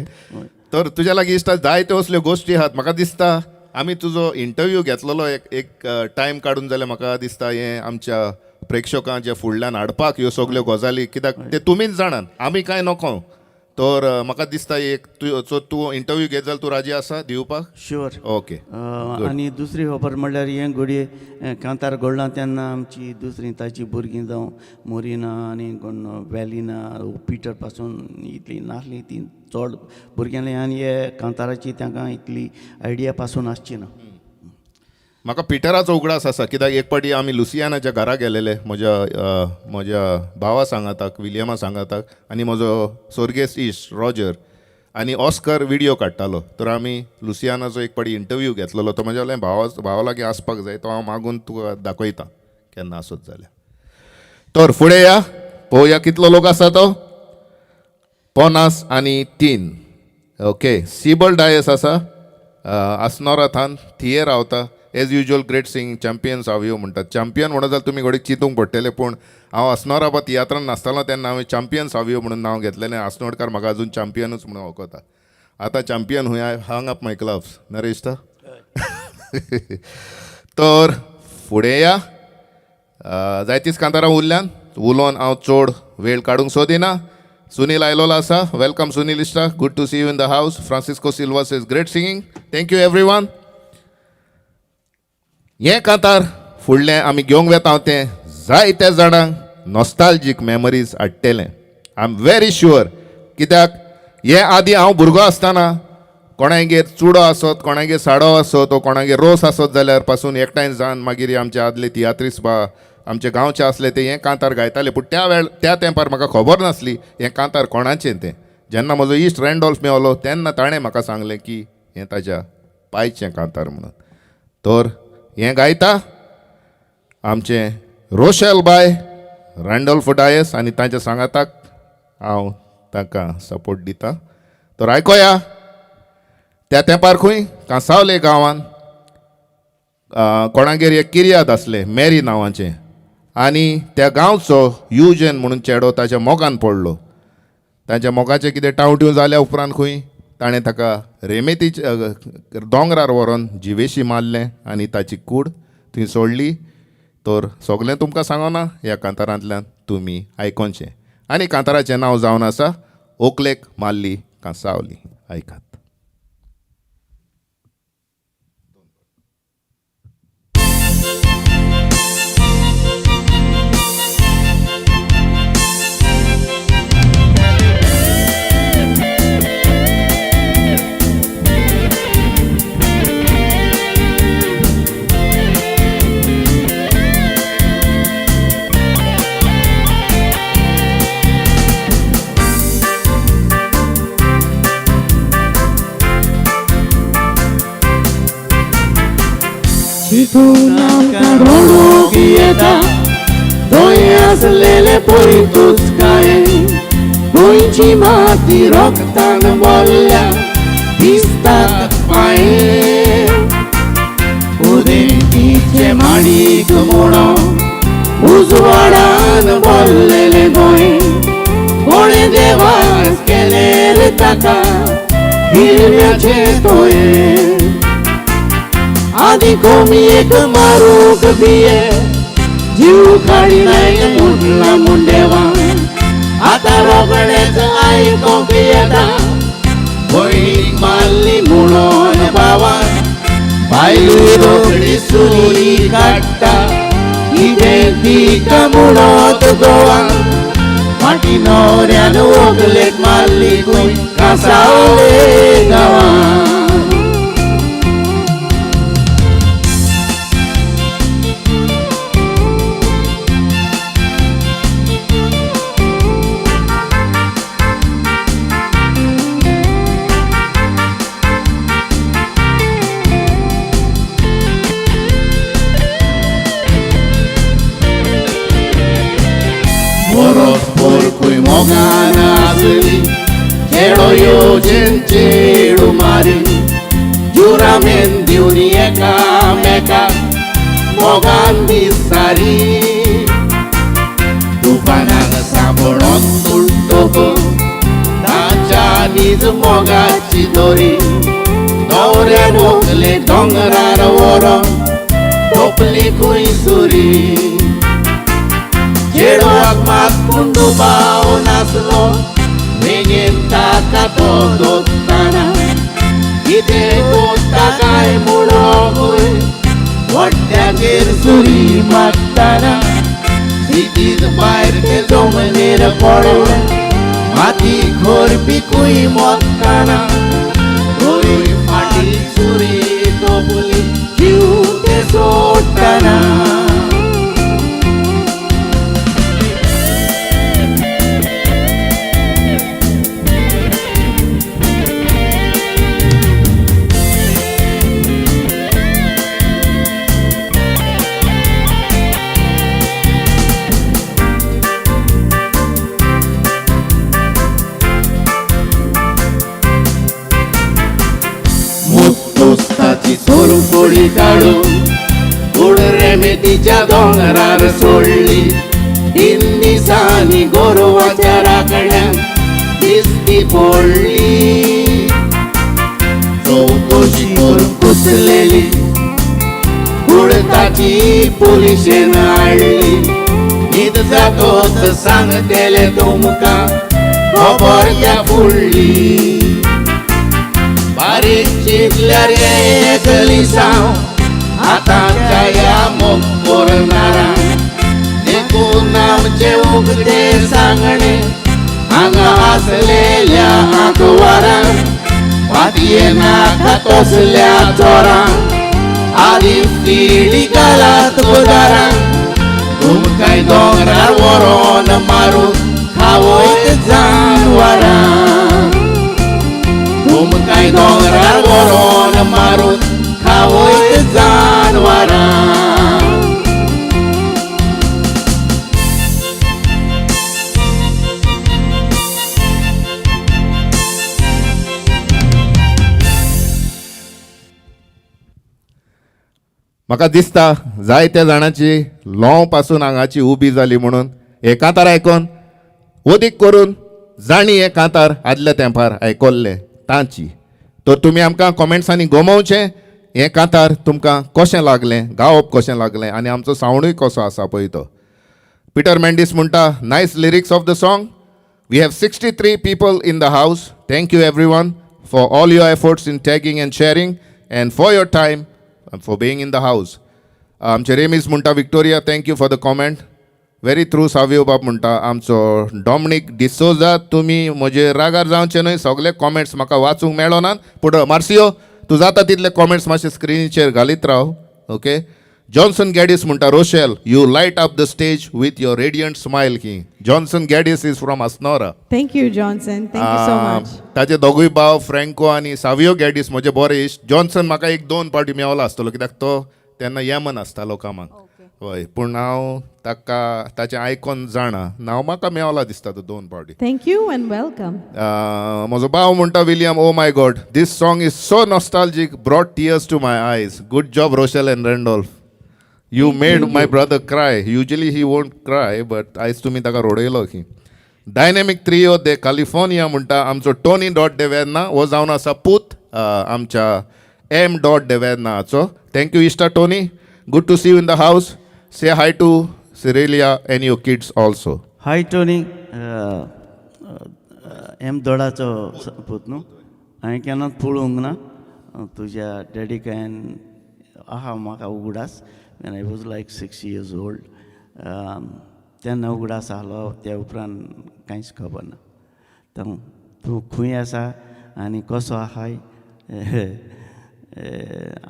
तर तुज्या लागीं इश्टा जायत्यो असल्यो गोश्टी आहात. म्हाका दिसता आमी तुजो इंटरव्यू घेतलेलो एक एक टायम काडून जाल्यार म्हाका दिसता हें आमच्या प्रेक्षकांच्या फुडल्यान हाडपाक ह्यो सगल्यो गजाली, कित्याक ते तुमीच जाणात, आमी कांय नको. तर म्हाका दिसता एक तूं तूं इंटरव्यू घेत जाल्यार तूं राजी आसा दिवपाक? शुअर. ओके. आनी दुसरी खबर म्हणल्यार हें घडये कांतार घडलां तेन्ना आमची दुसरी ताची भुरगीं जावं मोरिना आनी कोण वेलिना पिटर पासून इतली नासली ती चड भुरग्यांली आनी हे कांताराची तांकां इतली आयडिया पासून आसची ना. म्हाका पिटराचो उगडास आसा, कित्याक एक फावटी आमी लुसियानाच्या घरा गेलेले म्हज्या म्हज्या भावा सांगाताक, विलियमा सांगाताक, आनी म्हजो सोर्गेस्त इश्ट रॉजर आनी ऑस्कर विडियो काडटालो. तर आमी लुसियानाचो एक फावटी इंटरव्यू घेतलेलो. तो म्हज्या भावा भावा लागीं आसपाक जाय, तो हांव मागून तुका दाखयता केन्ना आसत जाल्यार. तर फुडें या पळोवया कितलो लोक आसा तो, 53. ओके. सिबल डायस आसा, आसनोरा थान थिये रावता. As usual great sing champion Savio म्हणटात. चॅम्पियन म्हणत जाल्यार तुमी घोडयेक चिंतूंक पडटलें, पूण हांव आसनोरा बा तियात्रान नासतालो तेन्ना हांवें चॅम्पियन सावियो म्हणून नांव घेतलेलें. आसनोडकार म्हाका अजून चॅम्पियनूच म्हणून वळखता. आतां champion हुंय I hung up my gloves Naresh. तर फुडें या जायतीच कांतारां उरल्यान उलोवन हांव चड वेळ काडूंक सोदिना. सुनील आयलोलो आसा, welcome Sunil इश्टा, good to see you in the house. Francisco Silva is great singing, thank you everyone. हें कांतार फुडलें आमी घेवंक वेता तें जायत्या जाणांक नॉस्तालजीक memories हाडटलें, I am very sure. कित्याक हे आदीं हांव भुरगो आसतना कोणागेर चुडो आसत, कोणागेर साडो आसत, वो कोणागेर रोस आसत जाल्यार पासून एकठांय जावन मागीर आमचे आदले तियात्रीस बा आमचे गांवचे आसले ते हें कांतार गायताले. पूण त्या वेळ त्या तेंपार म्हाका खबर नासली हें कांतार कोणाचें तें. जेन्ना म्हजो इश्ट रँडॉल्फ मेवलो तेन्ना ताणें म्हाका सांगलें की हें ताज्या पायचें कांतार म्हणून. तर हें गायता आमचें रोशेल बाय रँडॉल्फ डायस आनी तांच्या सांगाताक हांव तांकां सपोर्ट दिता. तर आयकोया त्या तेंपार खंय कांसावले गांवान कोणागेर एक किर्याद आसलें मेरी नांवाचें, आनी त्या गांवचो युजन म्हणून चेडो ताच्या मोगान पडलो. ताच्या मोगाचें कितें टावट्यो जाल्या उपरांत खंय ताणें ताका रेमेतीच्या दोंगरार व्हरोन जिवेशी मारलें आनी ताची कूड थंय सोडली. तर सगळें तुमकां सांगना ह्या कांतारांतल्यान तुमी आयकोनचें. आनी कांताराचें नांव जावन आसा ओकलेक मारली कांसावली. आयकात. चितून आमकां रडूंक येता थंय आसलेले पयतूच काय गोंयची माती रोगतान बोल्ल्या दिसतात पांये उदेंतीचे माणीक म्हणो उजवाडान बोल्लेले गोंय कोणे देवास केले रे ताका हिरव्याचे तोये आदी कोमियेक मारूंक बिये जीव काडिनाय मुडला मुंडेवा आतां रोखडेच आयकोंक येता भयणीक मारली म्हणून भावान बायलूय रोखडी सुरी काडटा कितें दिता म्हणत गोवा फाटी न्हवऱ्यान व्हंकलेक मारली खंय कासावले गांवान. बरोच पोरकूय मोगान आसली चेडो येवजेन चेडू मारी जुरामेन दिवन एकामेका मोगान दिसारी तुफानाक सांबळोन तुटोक ताच्या नीज मोगाची दोरी न्हवऱ्यान व्हंकले दोंगरार व्हरोन तोपली खंय सुरी. चेडवाक मात पूण दुबाव नासलो वेंगेन ताका तो दोत्ताना कितें कोत्ता काय म्हणून वट्ट्याचेर सुरी मारतना सिटीत भायर ते जमनीर पडले माती खोरपी कूय मोत्ताना तोरी फाटी सुरी तोपली जीव ते सोडटना. मुत्तोस्ताची सोरपोळी काडून कूड रेमेतीच्या दोंगरार सोडली तीन दिसांनी गोरवाच्या राखण्याक दिसती पडली चवकशी करून कुसलेली कूड ताची पुलिशेन हाडली न्हीद जातोच सांगतले तुमकां खबर त्या फुडली. बारीक चिंतल्यार एक लिसांव आतांच्या ह्या मोग करणारांक देखून आमचें उगतें सांगणें हांगा आसलेल्या आंकवारांक पातये नाका तसल्या चोरांक आदींच तिडी घालात दारांक तुमकांय दोंगरार व्हरोन मारून खावयत जानवरां तुमकांय दोंगरार व्हरोन मारून खावयत जानवरां. म्हाका दिसता जायत्या जाणांची ल्होंव पासून आंगाची उबी जाली म्हणून हे कांतार आयकोन वदीक करून जाणी हे कांतार आदल्या तेंपार आयकल्ले तांची. तर तुमी आमकां कॉमेंट्सांनी गोमोवचें हें कांतार तुमकां कशें लागलें, गावप कशें लागलें आनी आमचो सावंडूय कसो आसा पळय तो. पिटर मेंडीस म्हणटा nice lyrics of the song. We have 63 people in the house. Thank you everyone for all your efforts in tagging and sharing and for your time and for being in the house. आमचे रेमीस म्हणटा Victoria thank you for the comment. Very true Savio बाब म्हणटा. आमचो डॉमनीक डिसोजा तुमी म्हजे रागार जावचे न्हय, सगळे कॉमेंट्स म्हाका वाचूंक मेळोनात पूण मार्सियो तूं जाता तितले कॉमेंट्स मातशे स्क्रिनीचेर घालीत राव. ओके. जॉन्सन गॅडीस म्हणटा Rochelle you light up the stage with your radiant smile. की Johnson Gaddis is from Assonora. Thank you Johnson, thank you so much. ताजे दोगूय भाव फ्रँको आनी सावियो गॅडीस म्हजे बरे इश्ट. जॉन्सन म्हाका एक दोन पावटी मेवला आसतलो कित्याक तो तेन्ना येमन आसतालो कामाक. हय, पूण हांव ताका ताचें आयकोन जाणा नांव म्हाका मेवला दिसता तो दोन फावटी. Thank you and welcome. म्हजो भाव म्हणटा William, oh my God, this song is so nostalgic, brought tears to my eyes. Good job Rochelle and Randolph, you made my brother cry. Usually he won't cry, but आयज तुमी ताका रोडयलो की. डायनॅमीक त्रियो दे कॅलिफोर्निया म्हणटा आमचो टोनी डॉट देवेर्ना, हो जावन आसा पूत आमच्या एम डॉट देवेर्नाचो. Thank you इश्टा Tony, good to see you in the house. Say hi to Cirilia and your kids also. Hi Tony, M दोडाचो पूत न्हू, हांवें केन्नाच पळोवंक ना तुज्या डॅडीक. हांवें आहा म्हाका उगडास, when I was like 6 years old तेन्ना उगडास आहलो, त्या उपरांत कांयच खबर ना. तूं तूं खंय आसा आनी कसो आहाय,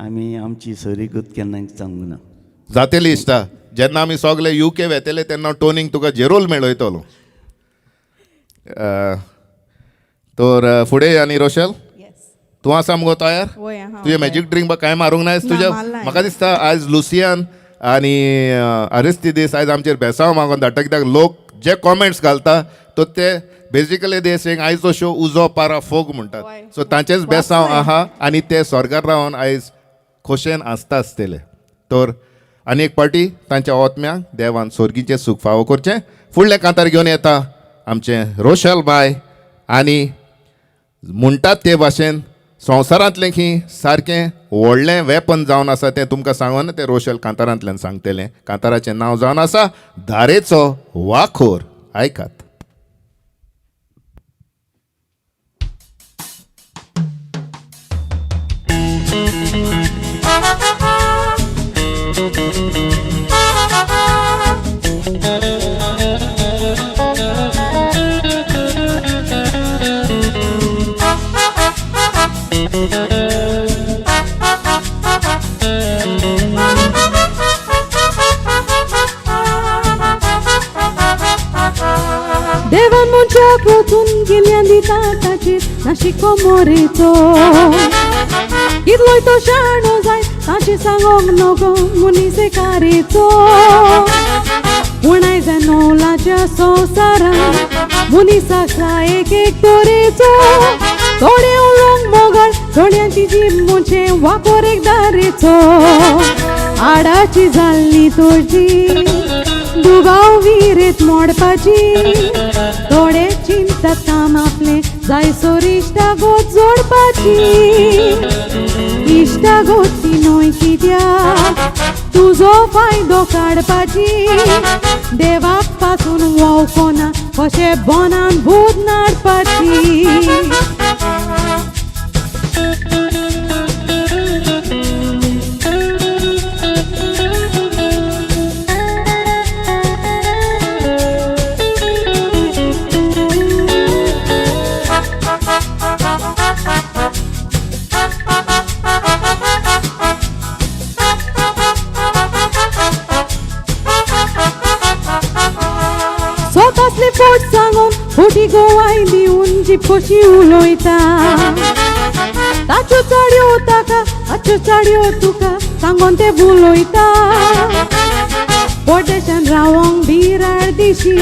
आमी आमची सरीगत केन्ना सांगूं ना. जातली इश्टा, जेन्ना आमी सगळे युके वेतले तेन्ना टोनीक तुका जेरोल मेळयतलो. तर फुडें आनी रोशल, तूं आसा मुगो तयार? वय, आहा. तुजें मॅजीक ड्रिंक बा कांय मारूंक ना आयज? ना, तुज्या मारलां. म्हाका दिसता आयज लुसियान आनी अरिस्तिदीस आयज आमचेर बेसांव मागोन धाडटा, कित्याक लोक जे कॉमेंट्स घालता तो ते बेजिकली दे सेंग आयचो शो उजो पारा फोग म्हणटात. सो तांचेच बेसांव आहा आनी ते स्वर्गार रावन आयज खोशेन आसता आसतले. तर आनी एक पार्टी तांच्या ओतम्यांक देवान सोर्गीचें सूख फावो करचें. फुडलें कांतार घेवन येता आमचें रोशल बाय आनी म्हणटात ते भाशेन संवसारांतलें की सारकें व्हडलें वेपन जावन आसा तें तुमकां सांगून तें रोशल कांतारांतल्यान सांगतलें. कांताराचें नांव जावन आसा धारेचो वाखोर. आयकात. देवान मनशाक रचून गेल्यान दिता ताचेर नाशिको मोरेचो. कितलोय तो शाणो जाय ताचें सांगोंक नको मनीस कारेचो. पूण आयज नवलाच्या संवसारान मनीस आसा एक एक तरेचो. थोडे उलोवंक मोगळ, थोड्यांची जीब मुंचे वाकोर एक दारेचो. आडाची जाल्ली तुजी दुबाव विरेत मोडपाची, थोडे चिंततात काम आपलें जायसर इश्टागत जोडपाची. इश्टागत ती न्हय कित्याक तुजो फायदो काडपाची. देवाक पासून वळखना कशें बोनान भूत नाडपाची. स्वतासले पोट सांगून खोटी गोवाय दिवन जीप कशी उलयता. ताच्यो चाडयो ताका ताच्यो चाडयो तुका सांगोन ते बुलयता. पोटेशान रावोंक बिराड दिशी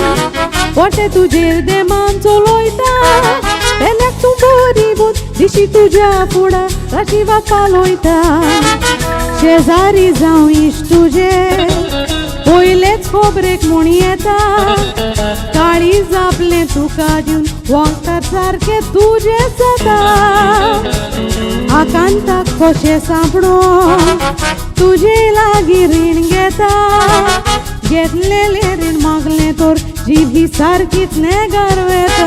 पोटे तुजेर देमान चलयता. पेल्याक तूं बरी बूत दिशी तुज्या फुडा राशिवात पालयता. शेजारी जावं इश्ट तुजे पयलेच खबरेक म्हूण येता. काळीज आपलें तुका दिवन वखदार सारकें तुजें जाता. आकांताक कशें सांपडो तुजे लागीं रीण घेता. घेतलेलें रीण मागलें तर जीब ही सारकीच नेगार वेता.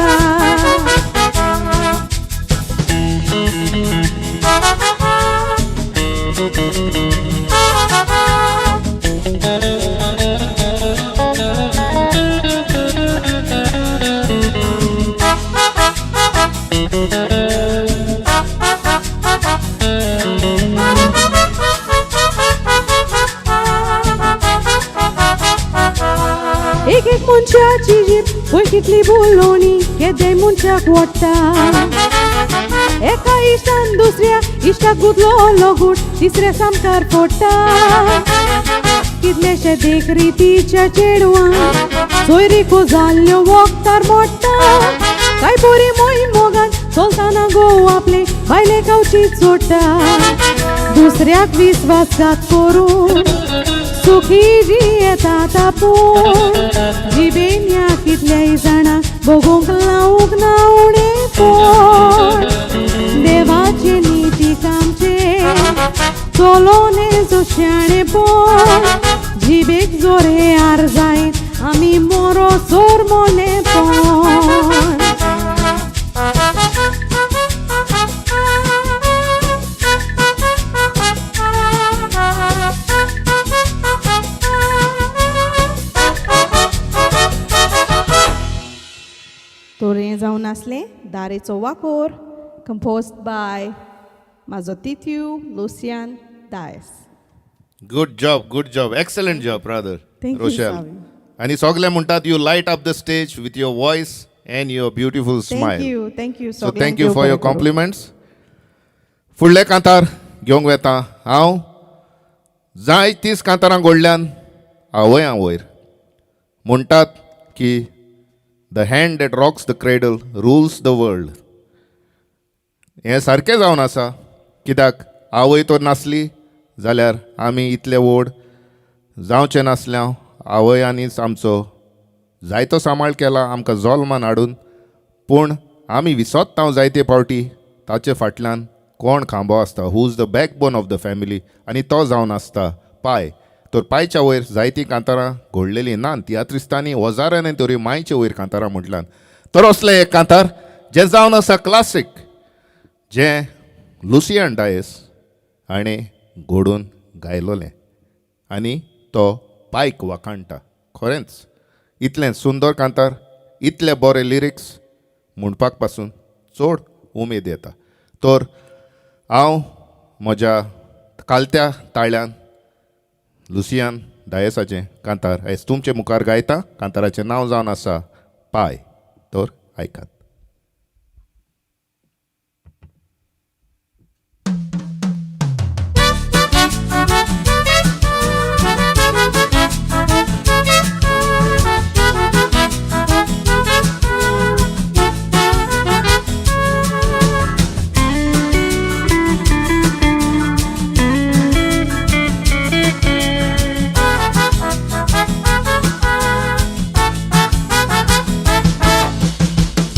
एक एक मनशाची जीब पळय कितली बोलोवणी केदें मनशाक वोडटा. एका इश्टान दुसऱ्या इश्टाक गुदलो गूट तिसऱ्या सामकार फोडटा. कितलेशे देख रितीच्या चेडवान सोयरिको जाल्ल्यो वखदार मोडटा. काय बरी मोय मोगान चलतना गो आपले बायले खावची चोडटा. दुसऱ्याक विस्वासघात करून सुखी जी येता तापून जिबेन ह्या कितल्याय जाणांक भोगूंक लावूंक ना उणें पोट. देवाचे निती कामचे चलोने जो शाणेपण जिबेक जोरे आर जायत आमी मोरो सोर मोलेपण. तोरें जावन आसलें दारेचो वाकोर, कंपोज्ड बाय म्हाजो तित्यू Lucian Dias. Good job, good job, excellent job brother Thank you, Rochelle. Savio. आनी सगळे म्हणटात you light up the stage with your voice and your beautiful smile. Thank you, thank you. So thank you for your compliments. फुडले कांतार घेवंक वेता हांव. जाय तीच कांतारां घडल्यान आवय वयर म्हणटात की the hand that rocks the cradle rules the world. हें सारकें जावन आसा, कित्याक आवय तर नासली जाल्यार आमी इतले व्हड जावचें नासलें. आवयांनीच आमचो जायतो सांबाळ केला आमकां जल्मान हाडून, पूण आमी विसोत्ता जायते फावटी ताचे फाटल्यान कोण खांबो आसता, who is the backbone of the family, आनी तो जावन आसता पाय. तर पायच्या वयर जायतीं कांतारां घडलेलीं ना तियात्रिस्तांनी हजारांनी तरी मायचे वयर कांतारां म्हटल्यान. तर असलें एक कांतार जें जावन आसा क्लासीक, जें लुसियन डायस हाणें घडोवन गायलोलें आनी तो पायक वाखाणटा. खरेंच इतलें सुंदर कांतार, इतले बरे लिरिक्स म्हणपाक पासून चड उमेद येता. तर हांव म्हज्या कालत्या ताळ्यान लुसियान डायसाचें कांतार आयज तुमचे मुखार गायता. कांताराचें नांव जावन आसा पाय. तर आयकात.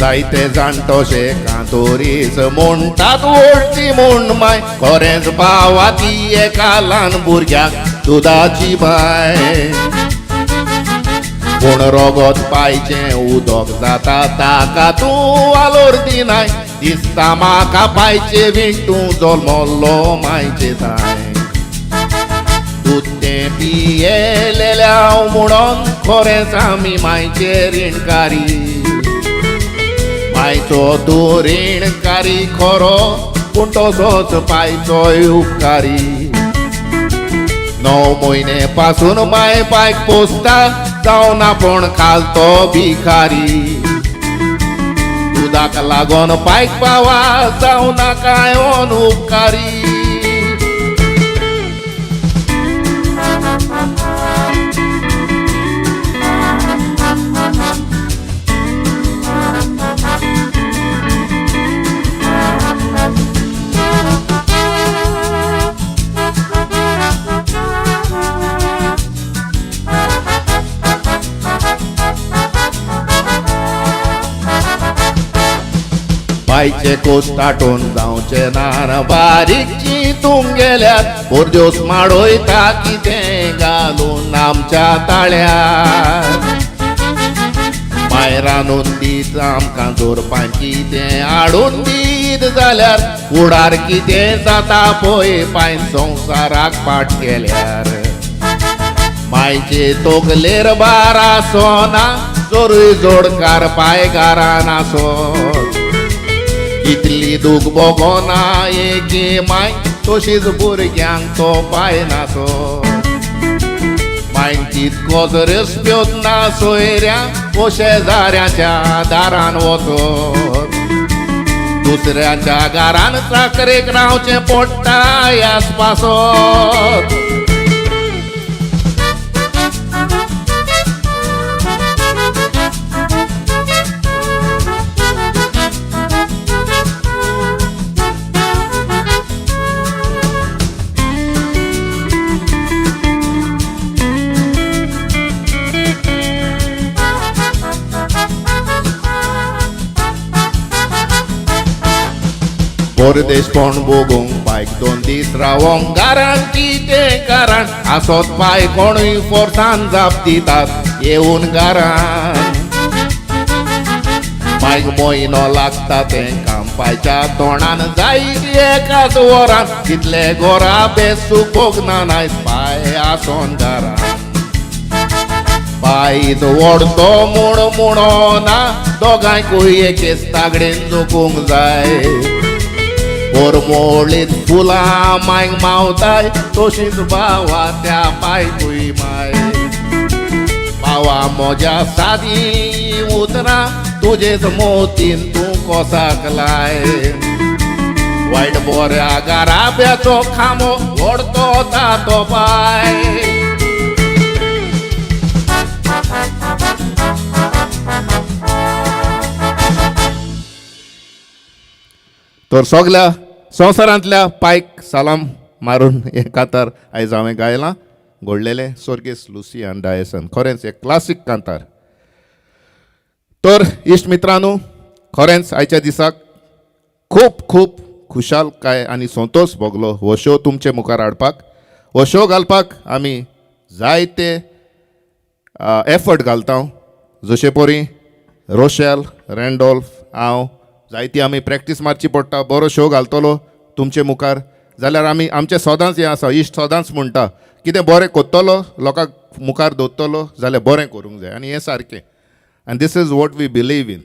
जायते जाणटोशे कांतोरीच म्हणटात व्हडची म्हूण माय, खरेंच पावा ती एका ल्हान भुरग्याक दुदाची बाय. पूण रोगोत पायचें उदक जाता ताका तूं वालोर दिनाय, दिसता म्हाका पायचे वीण तूं जल्मल्लो मायचे ताय. दूद तें पियेलेल्या म्हणून खरेंच आमी मायचे रिणकारी, मायचो तूं रिणकारी खरो पूण तसोच पायचोय उपकारी. 9 म्हयने पासून माय पायक पोसता जावन आपूण खालतो भिकारी, दुदाक लागोन पायक पावा जावं नाका अनुपकारी. बायचे कोस ताटोवन जावचें ना बारीकची तुमगेल्यार बोरद्योस माडोयता कितें घालून आमच्या ताळ्यार. माय रांदून दीत आमकां जोरपान कितें हाडून दीत जाल्यार फुडार कितें जाता पळय पायन संवसाराक पाट केल्यार. मायचे तोकलेर बार आसना जोरूय जोडकार पायगारान आसत, इतली दूख भोगोना एके माय तशीच भुरग्यांक तो पाय नासो. पायन तितकोच रेस्पेद ना सोयऱ्या वो शेजाऱ्याच्या दारान वचत दुसऱ्याच्या घरान चाकरेक रावचें पडटा ह्याच पासत. परदेशपण भोगूंक पायक दोन दीस रावोंक घरान कितें कारण आसत पाय कोणूय फोर्सान जाप दितात येवन घरान मायक म्हयनो लागता तें काम पायच्या तोंडान जायत एकाच वरान तितले गोरा बेसू भोगना नायस पाय आसोन घरान पायत व्हडतो म्हूण म्हणोना दोगांयकूय एकेच तागडेन जोकूंक जाय. कोरमोळीत फुलां मायक मावताय तशीच बावा त्या पायकूय माय. बावा म्हज्या सादी उतरां तुजेच मोतीन तूं कोसाक लाय. वायट बऱ्या घराब्याचो खांबो व्हडतो तातो पाय. तर सगल्या संवसारांतल्या पायक सलाम मारून हें कांतार आयज हांवें गायलां घडलेलें स्वर्गेस्त लुसियान डायसन. खरेंच एक क्लासीक कांतार. तर इश्ट मित्रांनो, खरेंच आयच्या दिसाक खूब खूब खुशालकाय आनी संतोश भोगलो हो शो तुमचे मुखार हाडपाक. हो शो घालपाक आमी जायते एफर्ट घालता, जशे परी रोशेल रँडोल्फ हांव जायती आमी प्रॅक्टीस मारची पडटा. बरो शो घालतलो तुमचे मुखार जाल्यार आमी आमचें सदांच हें आसा, इश्ट सदांच म्हणटा कितें बरें करतलो लोकांक मुखार दवरतलो जाल्यार बरें करूंक जाय आनी हें सारकें. आनी this is what we believe in.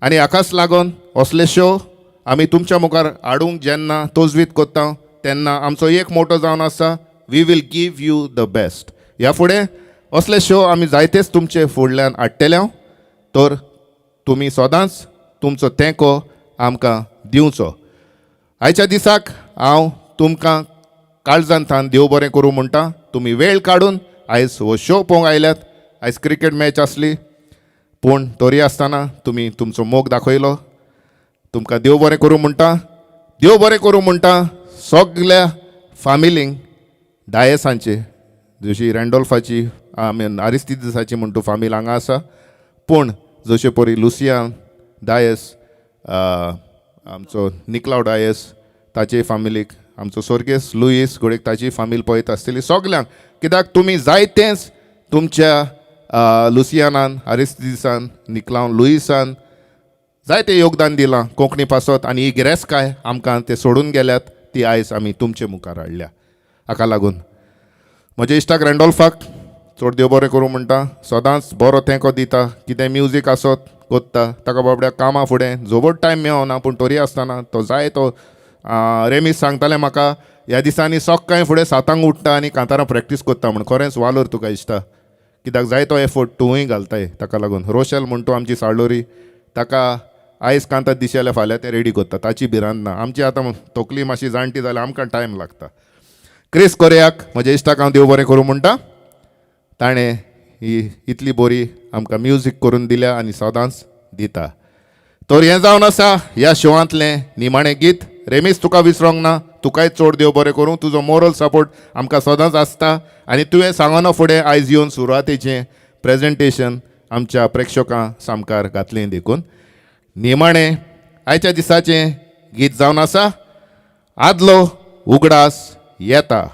आनी हाकाच लागून असले शो आमी तुमच्या मुखार हाडूंक जेन्ना तजवीज करता तेन्ना आमचो एक मोटो जावन आसा, we will give you the best. ह्या फुडें असले शो आमी जायतेच तुमचे फुडल्यान हाडटले. तर तुमी सदांच तुमचो तेंको आमकां दिवचो. आयच्या दिसाक हांव तुमकां काळजान थावन देव बरें करूं म्हणटा. तुमी वेळ काडून आयज हो शो पळोवंक आयल्यात. आयज क्रिकेट मॅच आसली पूण तरी आसतना तुमी तुमचो मोग दाखयलो. तुमकां देव बरें करूं म्हणटा. देव बरें करूं म्हणटा सगल्या फामिलींक डायसांचे, जशी रँडोल्फाची I mean आरिस्तिदसाची म्हण तूं फामील हांगा आसा, पूण जशे परी लुसियान डायस, आमचो निकलाव डायस ताचे फामिलीक, आमचो स्वर्गेस्त लुईस घोडेक ताची फामील पळयत आसतली सगल्यांक. कित्याक तुमी जायतेंच तुमच्या लुसियानान, आरिस्तिदसान, निकलाव लुईसान जायते योगदान दिलां कोंकणी पासत आनी ही गिरेस्तकाय आमकां ते सोडून गेल्यात ती आयज आमी तुमचे मुखार हाडल्या. हाका लागून म्हज्या इश्टाक रँडोल्फाक चड देव बरें करूं म्हणटा. सदांच बरो तेंको दिता, कितें म्युजीक आसत कोत्ता ताका बाबड्या कामां फुडें जोबोट टायम मेळना पूण तरी आसतना तो जाय तो रेमीस सांगताले म्हाका ह्या दिसांनी सकाळीं फुडें 7 उठ्ठा आनी कांतारां प्रॅक्टीस कोत्ता म्हूण. खरेंच वालोर तुका इश्टा, कित्याक जाय तो एफर्ट तुवूय घालताय. ताका लागून रोशेल म्हण तूं आमची साळोरी, ताका आयज कांतार दिशे जाल्यार फाल्यां तें रेडी करता, ताची भिरांत ना. आमची आतां तकली मातशी जाणटी जाल्यार आमकां टायम लागता. क्रिस कोरियाक म्हज्या इश्टाक हांव देव बरें करूं म्हणटा. ताणें ही इतली बरी आमकां म्युजीक करून दिल्या आनी सदांच दिता. तर हें जावन आसा ह्या शोवांतलें निमाणें गीत. रेमीस तुका विसरोंक ना, तुकाय चड देव बरें करूं. तुजो मोरल सपोर्ट आमकां सदांच आसता आनी तुवें सांगना फुडें आयज येवन सुरवातेचें प्रेजेंटेशन आमच्या प्रेक्षकां सामकार घातलें देखून निमाणें आयच्या दिसाचें गीत जावन आसा आदलो उगडास येता.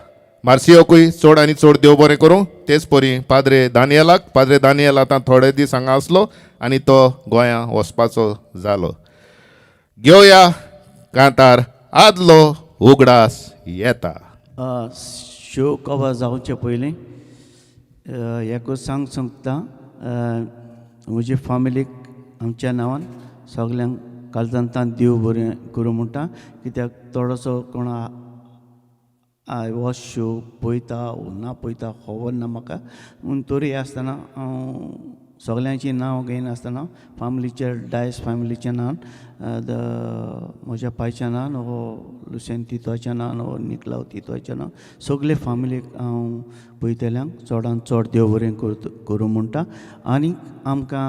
मार्सियोकूय चड आनी चड देव बरें करूं. तेच परी पाद्रे दानियलाक, पाद्रे दानियल आतां थोडे दीस हांगा आसलो आनी तो गोंया वचपाचो जालो. घेवया कांतार आदलो उगडास येता. शो कवर जावचे पयलीं एकूच सांग सोदता, म्हजी फामिलीक आमच्या नांवान सगल्यांक काळजांतान देव बरें करूं म्हणटा. कित्याक थोडोसो कोण हो शो पळयता वो ना पळयता खबर ना म्हाका, पूण तरी आसतना हांव सगल्यांचीं नांव घेयनासतना फामिलीच्या डायस फॅमिलीच्या नांवान, म्हज्या पायच्या नांवान वो लुसेन तितोच्या नांवान वो निकलाव तितोच्या नांवान सगले फामिलीक हांव पळयतल्यांक चडान चड देव बरें करूं म्हणटा. आनी आमकां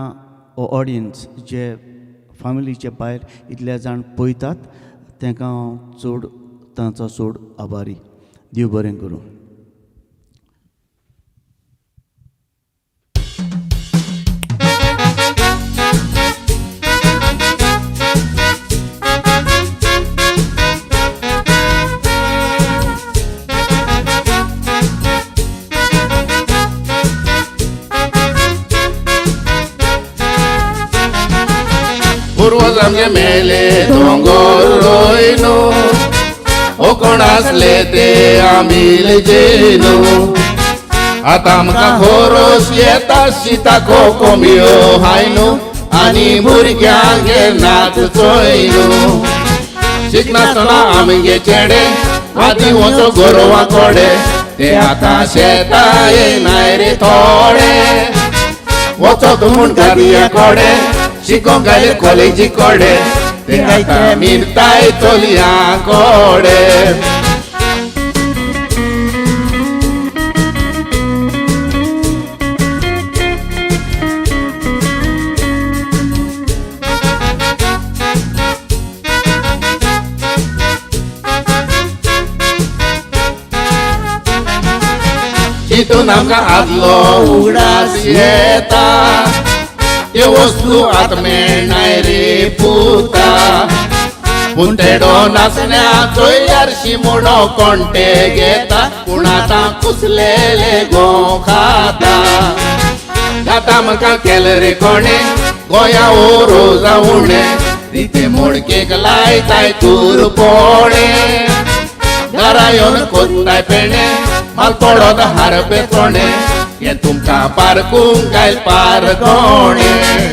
हो ऑडियन्स जे फामिलीचे भायर इतले जाण पळयतात तांकां हांव चड तांचो चड आभारी. देव बरें करूं. पूर्वज आमगे मेले दोंगर रोयनो, ओ कोण आसले ते आमी जेनो. आतां आमकां खोरोस येता शिता कोमियो हायनो, आनी भुरग्यांक नाच चोयनो. शिकनासतना आमगे चेडे आदी वचो गोरवां कोडे, ते आतां शेतां येनाय रे थोडे. वचो तूं म्हूण गादया कोडे, शिकोंक घाले कॉलेजी कोडे, ते आतां मिरताय चलयां कोडे. चिंतून आमकां आदलो उगडास येता, त्यो वस्तू आतां मेळनाय रे पुता. पूण तेडो नासण्या चोयल्यार शिमोणो कोणते घेता, पूण आतां कुसलेले गो खाता. आतां म्हाका केलें रे कोणें गोंया ओ रोजा उणें, रिते मोडकेक लायताय तूर पोणे. घरा येवन कोत्ताय पेणे, माल पडत हारपे कोणें, हें तुमकां पारकूंक गायल पार कोणें.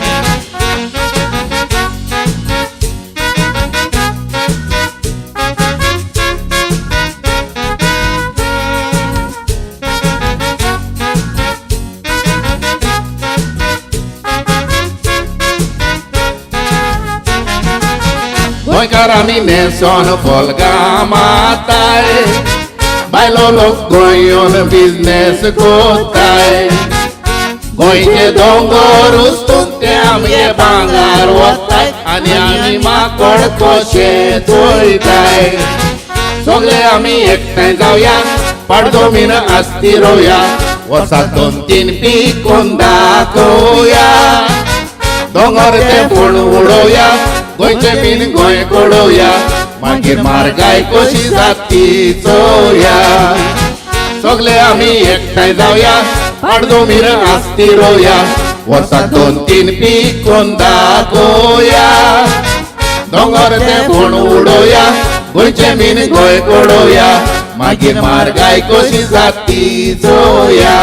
गोंयकार आमी न्हेसोन फोल्गां माताय, बायलो लोक गोंयोन बिजनेस कोताय. गोंयचे दोंगर उस्तून ते आमगे भांगर वताय, आनी आमी माकोड कशे चोयताय. सगळे आमी एकठांय जावया, पाडदो मीन आस्ती रोवया, वर्साक 2-3 पिकोवन दाखोवया. दोंगर ते फोण उडोवया, गोंयचे मीन गोंय कोडोवया, मागीर म्हारगाय कशी जाता चोवया. सगळे आमी एकठांय जावया, पाडदो मीन आस्ती रोवया, वर्साक 2-3 पिकोवन दाखोवया. दोंगर ते फोण उडोवया, गोंयचे मीन गोंय कोडोवया, मागीर म्हारगाय कशी जाता चोवया.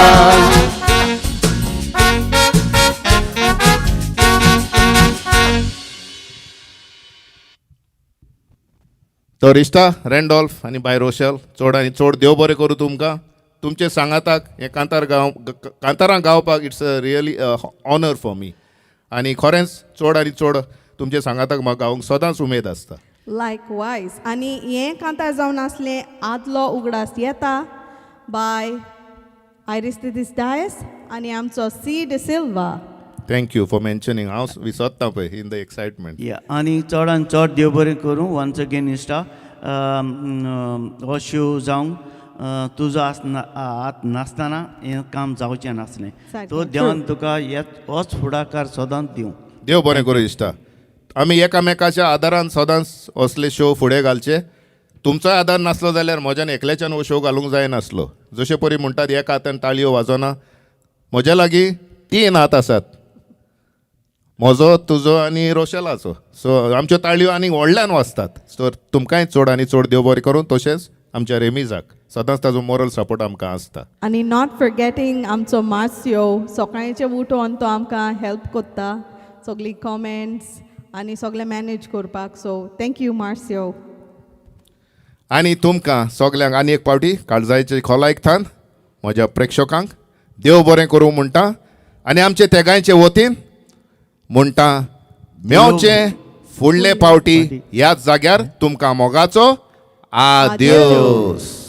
तर इश्टा रँडॉल्फ आनी बाय रोशल, चड आनी चड देव बरें करूं तुमकां. तुमचे सांगाताक हें कांतार गांव कांतारां गावपाक it's a really honour for me. आनी खरेंच चड आनी चड तुमचे सांगाताक म्हाका गावंक सदांच उमेद आसता. लायकवायज. आनी हें कांतार जावन आसलें आदलो उगडास येता बाय आयरिस्तिदीस डायस आनी आमचो C D'Silva. Thank you for mentioning. हांव विसरता पळय इन the excitement. या, आनी चडान चड देव बरें करूं. वन्स अगेन इश्टा, हो शो जावंक तुजो हात नासतना हें काम जावचें नासलें. तो देवान तुका होच फुडाकार सदांच दिवं. देव बरें करूं इश्टा. आमी एकामेकाच्या आदारान सदांच असले शो फुडें घालचे. तुमचोय आदार नासलो जाल्यार म्हज्यान एकल्याच्यान हो शो घालूंक जायनासलो. जशे परी म्हणटात एका हातान ताळयो वाजोना, म्हज्या लागीं 3 हात आसात, म्हजो, तुजो आनी रोशलाचो. सो आमच्यो ताळयो आनी व्हडल्यान वाजतात. सो तुमकांय चड आनी चड देव बरें करूं. तशेंच आमच्या रेमिजाक सदांच ताजो मोरल सपोर्ट आमकां आसता. आनी not फॉरगेटींग आमचो मार्सियो, सकाळचे उठोन तो आमकां हेल्प कोत्ता सगळी कॉमेंट्स आनी सगळें मॅनेज करपाक. So thank you Marcio. आनी तुमकां सगल्यांक आनी एक पावटी काळजाचे खोलायक थान म्हज्या प्रेक्षकांक देव बरें करूं म्हणटा आनी आमचे तेगांयचे वतीन म्हणटा मेवचे फुडले पावटी ह्याच जाग्यार तुमकां मोगाचो आद्योस.